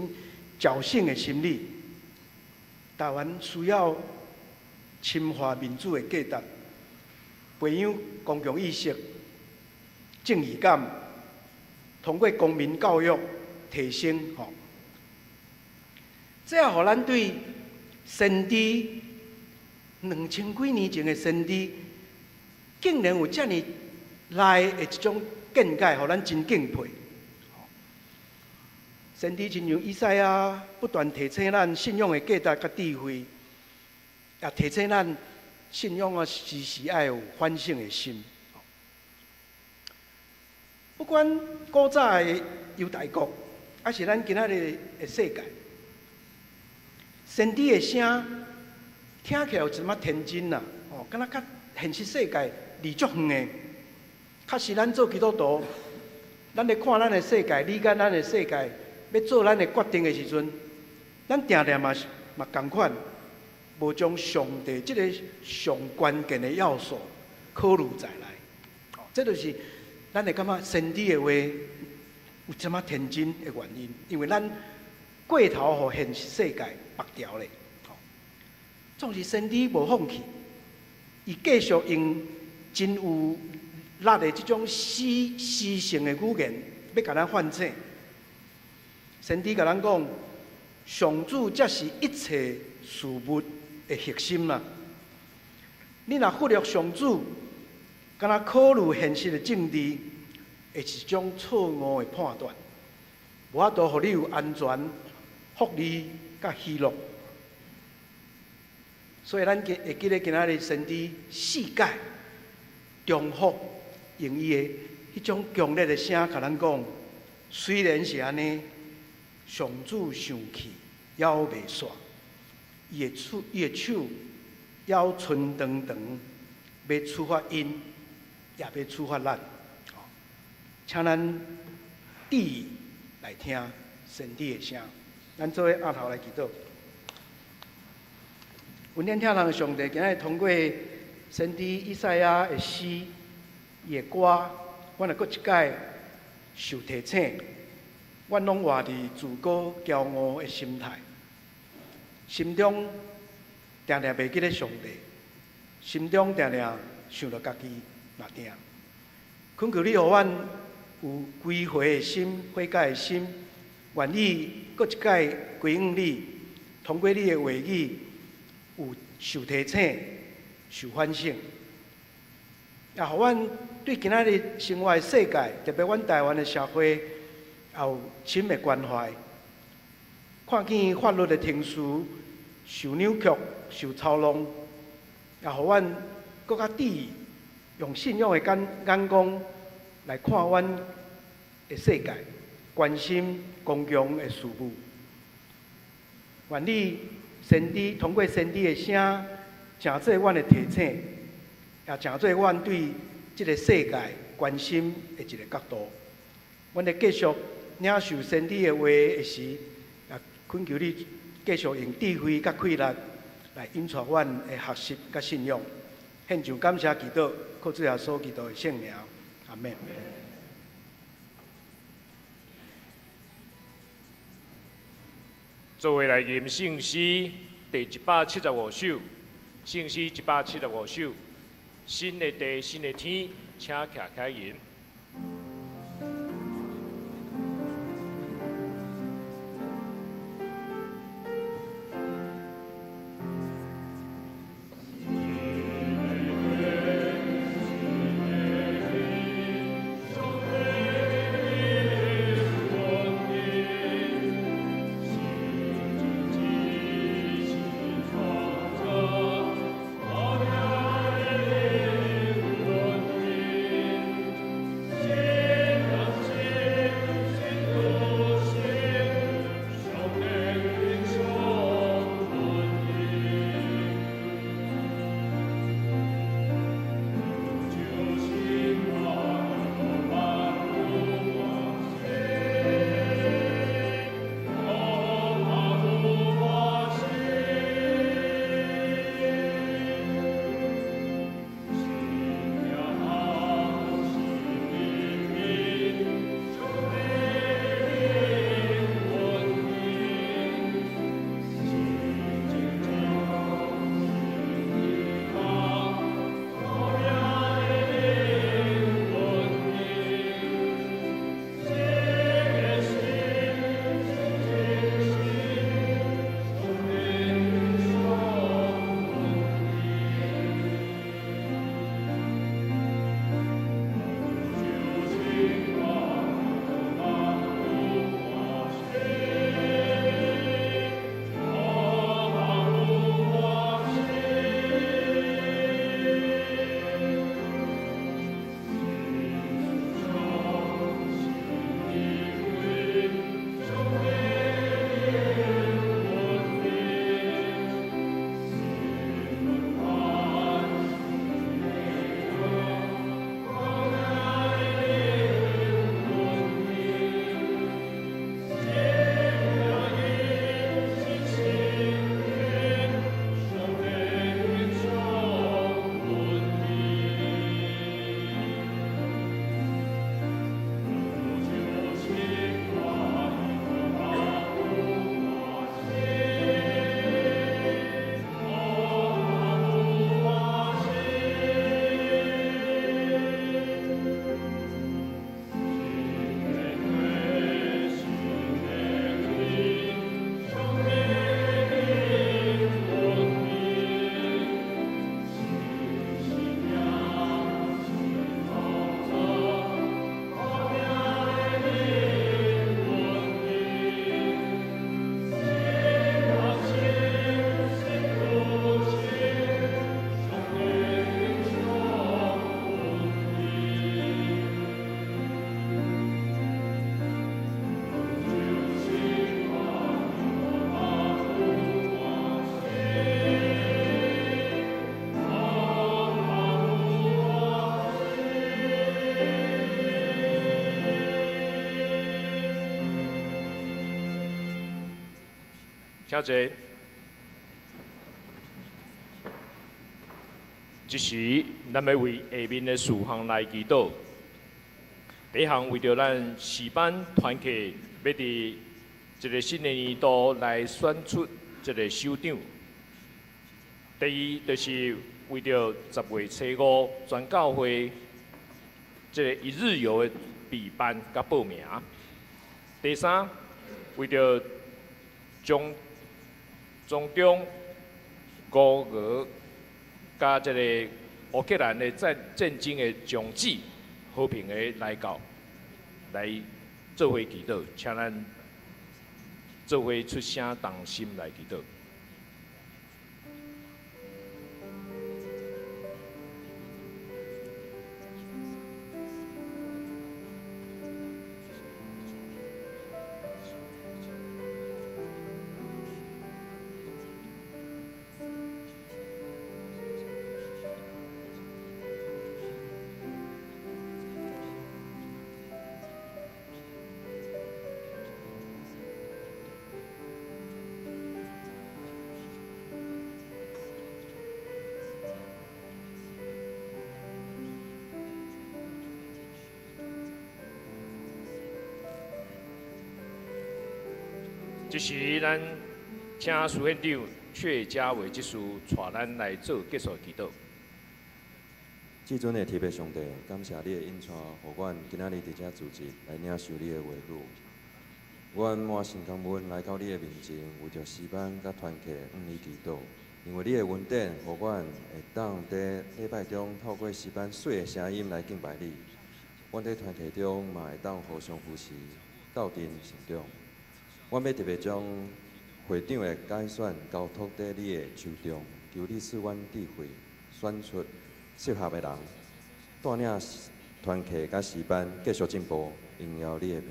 S4: 僥倖的心理。台灣需要深化民主的價值，培養公共意識、正義感，通過公民教育提升吼。這也予咱對先知2000幾年前的先知，竟然有遮爾來的一種見解，予咱真敬佩。先知親像以賽亞，不斷提醒咱信仰的價值佮智慧，也提醒咱信仰啊，時時愛有反省的心。不管古早的猶大國，抑是咱今仔日的世界，先知的聲聽起來有一點仔天真啦，哦，敢若佮現實世界離足遠的。確實，咱做基督徒，咱咧看咱的世界，理解咱的世界，欲做咱的決定的時陣，咱定定嘛是嘛仝款，無將上帝這个上關鍵的要素考慮在內。哦，這就是咱會感覺先知的話有這麼天真的原因，因為咱過頭予現實世界縛牢咧。總是先知無放棄，伊繼續用真有力的這種詩性的語言，欲共咱喚醒。先知共咱講，上主才是一切事物的核心啦。你若忽略上主，敢若考慮現實的政治，會是一種錯誤的判斷，無法度予你有安全、福利佮喜樂。所以咱記會記得今仔日先知四擺重複用伊的彼種強烈的聲，共咱講，雖然是按呢，上主生氣猶未煞，伊的手猶伸長長，欲處罰𪜶，也欲處罰咱。請咱注意來聽先知的聲，咱做伙徛頭來祈禱。恩典疼人的上帝，今日通過先知以賽亞的詩、伊的歌，阮會閣一擺受提醒。阮攏活佇自高驕傲的心態，心中定定袂記得上帝，心中定定想著家己若定。懇求你予阮有歸回的心、悔改的心，願意閣一擺歸向你，通過你的話語有受提醒、受反省，也予阮對今仔日生活的世界，特別阮台灣的社會，也有深的關懷。看見法律的程序受扭曲、受操弄，也予阮閣較注意用信仰的眼光來看阮的世界，關心公共的事務。願你先知通過先知的聲，成做阮的提醒，也成做阮對這个世界關心的一个角度。阮咧繼續領受先知的話的時，也懇求你繼續用智慧佮氣力來引帶阮的學習佮信仰。獻上感謝祈禱，靠主耶穌基督的聖名，阿們。
S3: 做伙來吟聖詩第175首，聖詩175首，新的地，新的天，請徛起來吟。請坐。這時，咱欲為下面的事項來祈禱。第一項，為著咱詩班團契欲佇這个新的年度來選出這个首長。第二，就是為著10月初5全教會這个一日遊的備辦佮報名。第三，為著中中中烏俄佮這个烏克蘭的戰爭的終止，和平的來到，來做伙祈禱，請咱做伙出聲同心來祈禱。這時，咱請司院長闕家偉執事帶咱來做結束祈禱。
S5: 至尊的天父上帝，感謝你的恩賜，予阮今仔日佇遮聚集來領受你的話語。阮滿心感恩來到你的面前，為著詩班佮團契向你祈禱，因為你的恩典，予阮會當佇禮拜中透過詩班媠的聲音來敬拜你。阮佇團契中嘛會當互相扶持，鬥陣成長。阮欲特別將會長的改選交託佇你的手中，求你賜阮智慧，選出適合的人，帶領團契佮詩班繼續進步，榮耀你的名。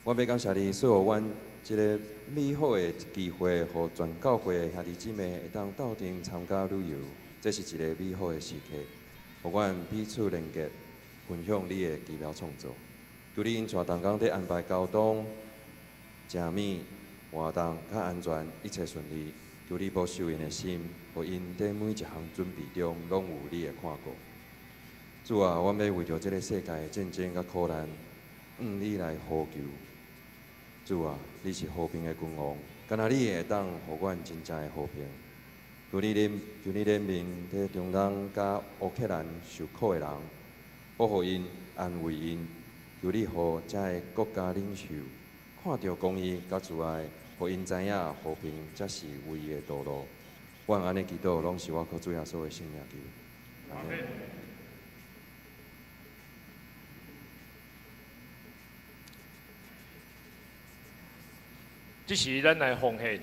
S5: 阮欲感謝你賜予阮這个美好的機會，予全教會的兄弟姊妹會當鬥陣參加旅遊，這是一个美好的時刻，予阮彼此連結，分享你的奇妙創造。求你引帶同工佇安排交通、食物、活動較安全，一切順利。求你保守𪜶的心，予𪜶佇每一項準備中，攏有你的看顧。主啊，阮欲為著這个世界的戰爭佮苦難，向你來呼求。主啊，你是和平的君王，敢若你會當予阮真正的和平。求你憐憫佇中東佮烏克蘭受苦的人，保護𪜶，安慰𪜶。求你予遮的國家領袖看著公義佮慈愛，予𪜶知影和平才是唯一的道路。阮按呢祈禱，攏是我靠主耶穌的聖名求。阿們。
S3: 這時，咱來奉獻。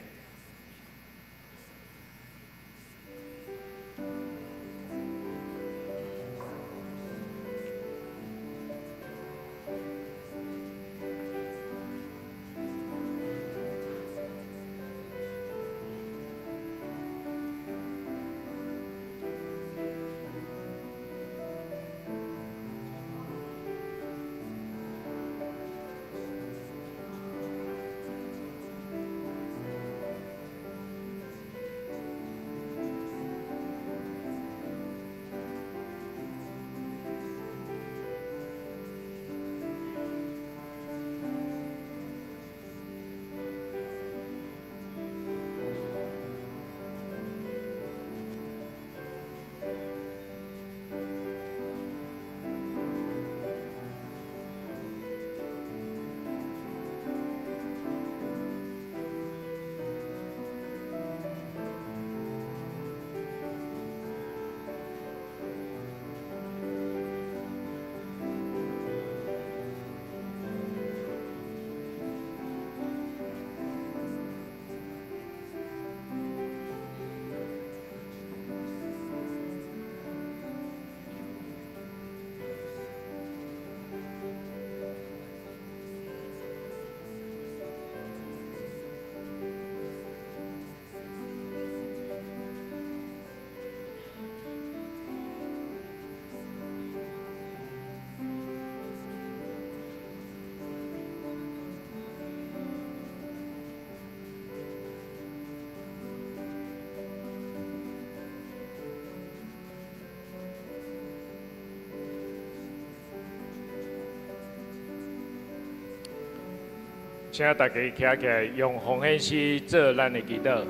S3: 請大家徛起來，用奉獻詩做咱的祈禱。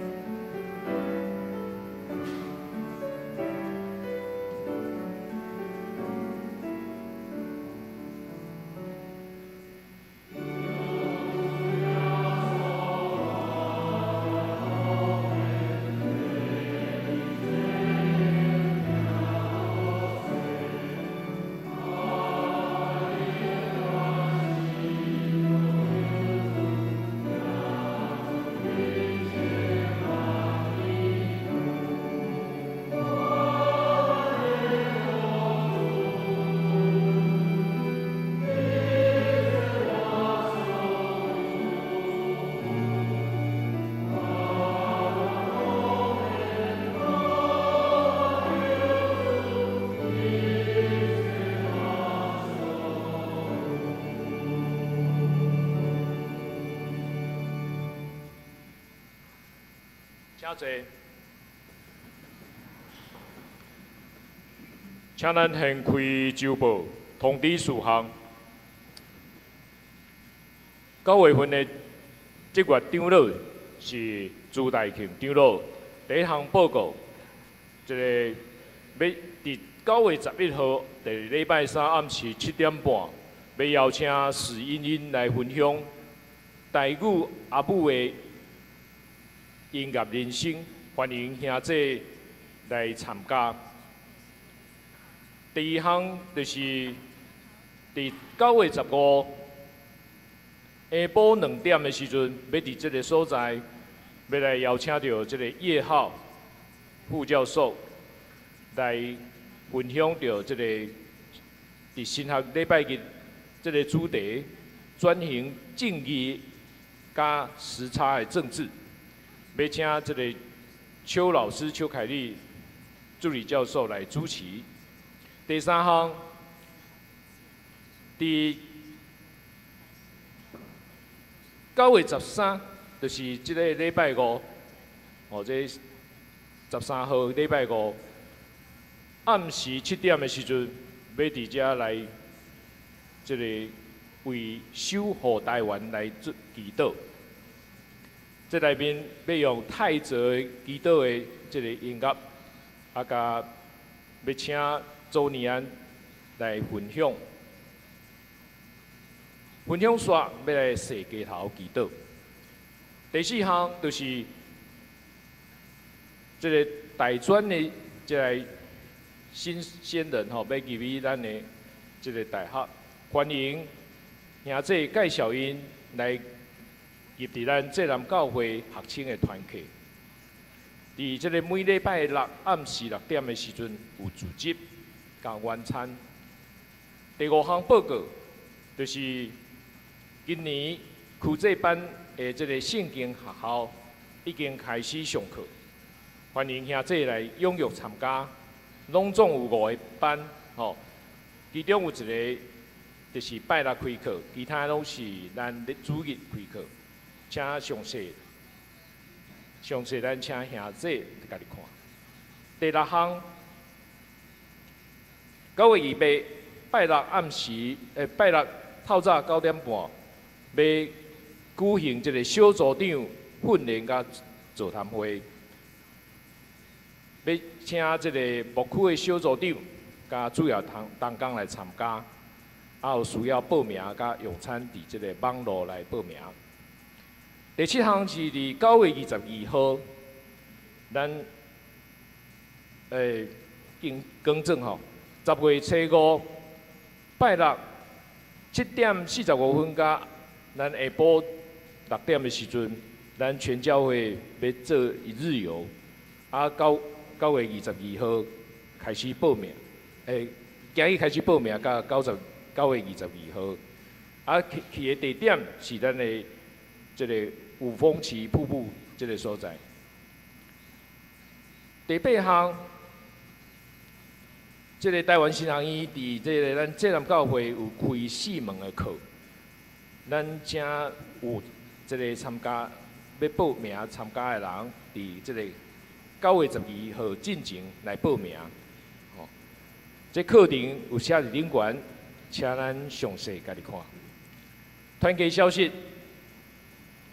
S3: 請坐，請咱掀開週報通知事項。9月份的這月長老是朱大慶長老。第一項報告，這個欲佇9月11號，第二禮拜三暗時7點半，欲邀請史茵茵來分享台語阿母的音樂人生，歡迎兄弟來參加。第二項就是佇9月15下晡2點的時陣，欲佇這个所在，欲來邀請著這个葉浩副教授來分享著這个佇神學禮拜日這个主題，轉型正義佮時差的政治。欲請這个邱老師邱凱麗助理教授來主持。第三項，佇9月13，就是這个禮拜五，哦，這13號禮拜五暗時7點的時陣，欲佇遮來這個為守護台灣來做祈禱。這內面欲用泰澤祈禱的這个音樂，啊，佮欲請周尼安來分享，分享煞欲來踅街頭祈禱。第四項就是這个大專的這个新鮮人吼，欲入去咱的這个大學，歡迎兄弟介紹𪜶來入佇咱浙南教會學青的團契。佇這个每禮拜六暗時6點的時陣有組織佮晚餐。第五項報告就是今年區際班的這个聖經學校已經開始上課，歡迎兄弟來踴躍參加。攏總有5個班，吼，其中有一個就是拜六開課，其他攏是咱主日開課。請詳細，詳細咱請兄弟家己看。第六項，9月28拜六暗時，拜六透早9點半，欲舉行這个小組長訓練佮座談會，欲請這个牧區的小組長佮主要同工來參加，啊有需要報名佮用餐，佇這个網路來報名。第七項是佇9月22號，咱更正吼，10月初五拜六7點45分，佮咱下晡6點的時陣，咱全教會欲做一日遊，啊，9月22號開始報名，今日開始報名，到9月22號，啊，去的地點是咱的這個五峰旗瀑布這个所在。第八項，這个台灣神學院佇這个咱浙南教會有開4門的課，咱請有這个參加欲報名參加的人，佇這個9月12號進前來報名。吼，這課程有寫佇頂懸，請咱詳細家己看。團契消息，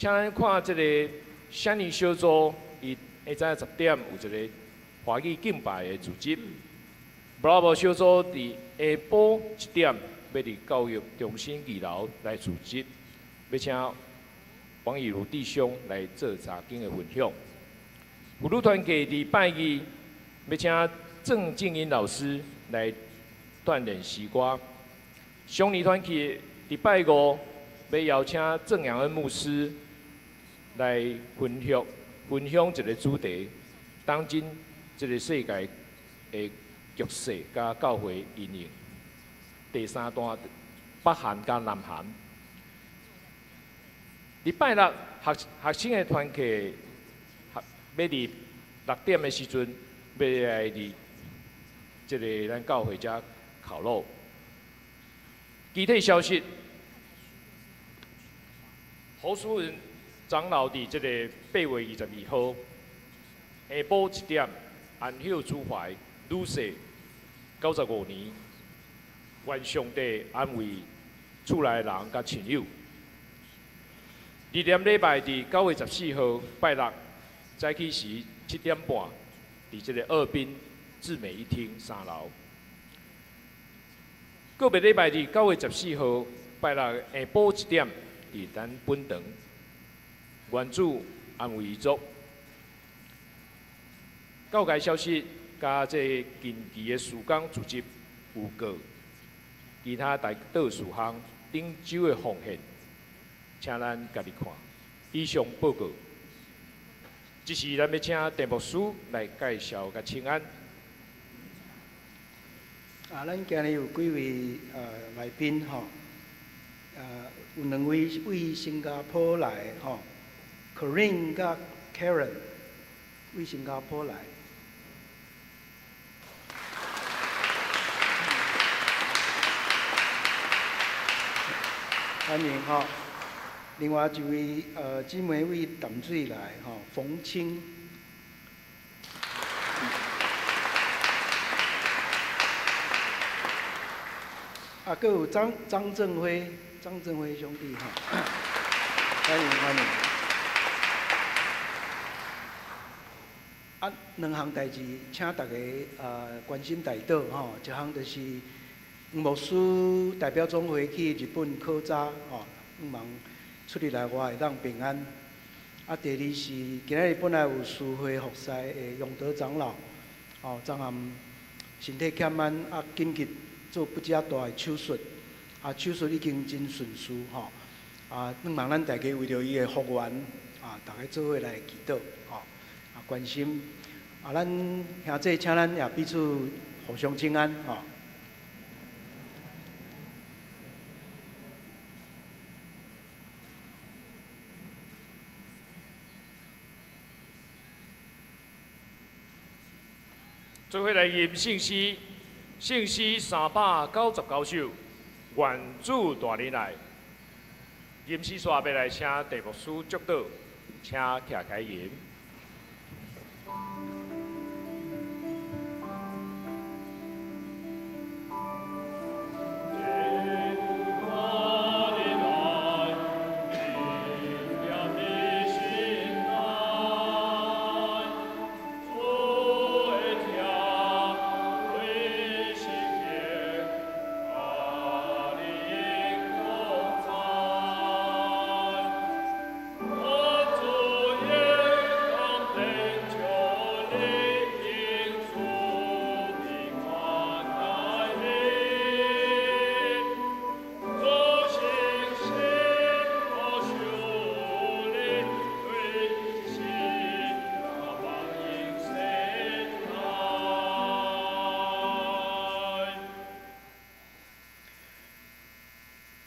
S3: 請咱看這个啥尼小組，伊下早10點有一个華語敬拜的組織。Bravo 小組佇下晡1點欲佇教育中心二樓來組織，欲請王以如弟兄來做查經的分享。婦女團契佇拜二欲請鄭靜英老師來鍛鍊詩歌。少年團契佇拜五欲邀請鄭陽恩牧師來分享一个主題，當今這个世界的局勢佮教會因應。第三段北韓佮南韓。禮拜六學生的團契，欲佇6點的時陣，欲來佇這个咱教會遮烤肉。其他消息，侯書文長老佇這个8月22號下晡1點，安息主懷女婿95年，願上帝安慰厝內人佮親友。二點禮拜佇9月14號拜六早起時7點半，佇這个二濱智美一廳3樓。個別禮拜佇9月14號拜六下晡1點，佇咱本堂，願主安慰遺族。教界消息，佮這近期的事工組織有告，其他代禱事項，頂週的奉獻，請咱家己看。以上報告，這時咱欲請鄭牧師來介紹佮請安。
S4: 啊，咱今日有幾位來賓吼，有兩位為新加坡來吼，Corinne 佮 Karen 為新加坡來。歡迎吼。另外一位姊妹為淡水來吼，馮清。啊，閣有張正輝，張正輝兄弟吼，歡迎歡迎。啊，兩項代誌，請大家關心代禱吼，一項就是黃牧師代表總會去日本考察吼，希望出入內外會當平安。啊，第二是今仔日本來有司會服侍的楊德長老，吼，昨暗身體欠安，啊，緊急做不遮大的手術，啊，手術已經真順遂吼，啊，希望咱大家為著伊的復原，啊，大家做伙來祈禱，吼，啊，關心，啊，咱兄弟請咱也彼此互相請安，吼。
S3: 做伙來吟聖詩，聖詩399首，願主帶恁來。吟詩煞欲來請鄭牧師祝禱，請徛開吟。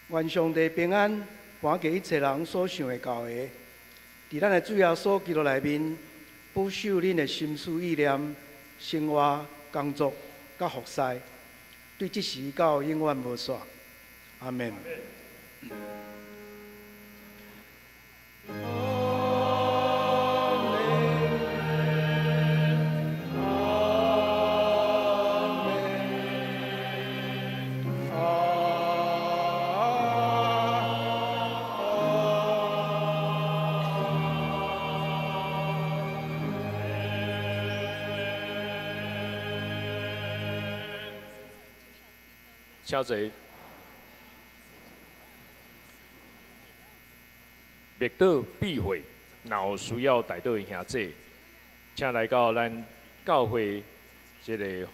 S4: 願上帝平安，看過一切人所想會到的，佇咱的主耶穌基督內面，保守恁的心思意念、生活、工作、佮服侍，對這時到永遠無煞。阿們。
S3: 請坐。默禱避諱，若有需要代禱的兄弟，請來到咱教會這个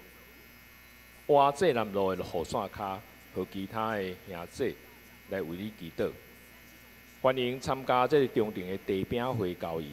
S3: 活濟南路的雨傘跤，和其他的兄弟來為你祈禱。歡迎參加這个中庭的茶餅會交誼。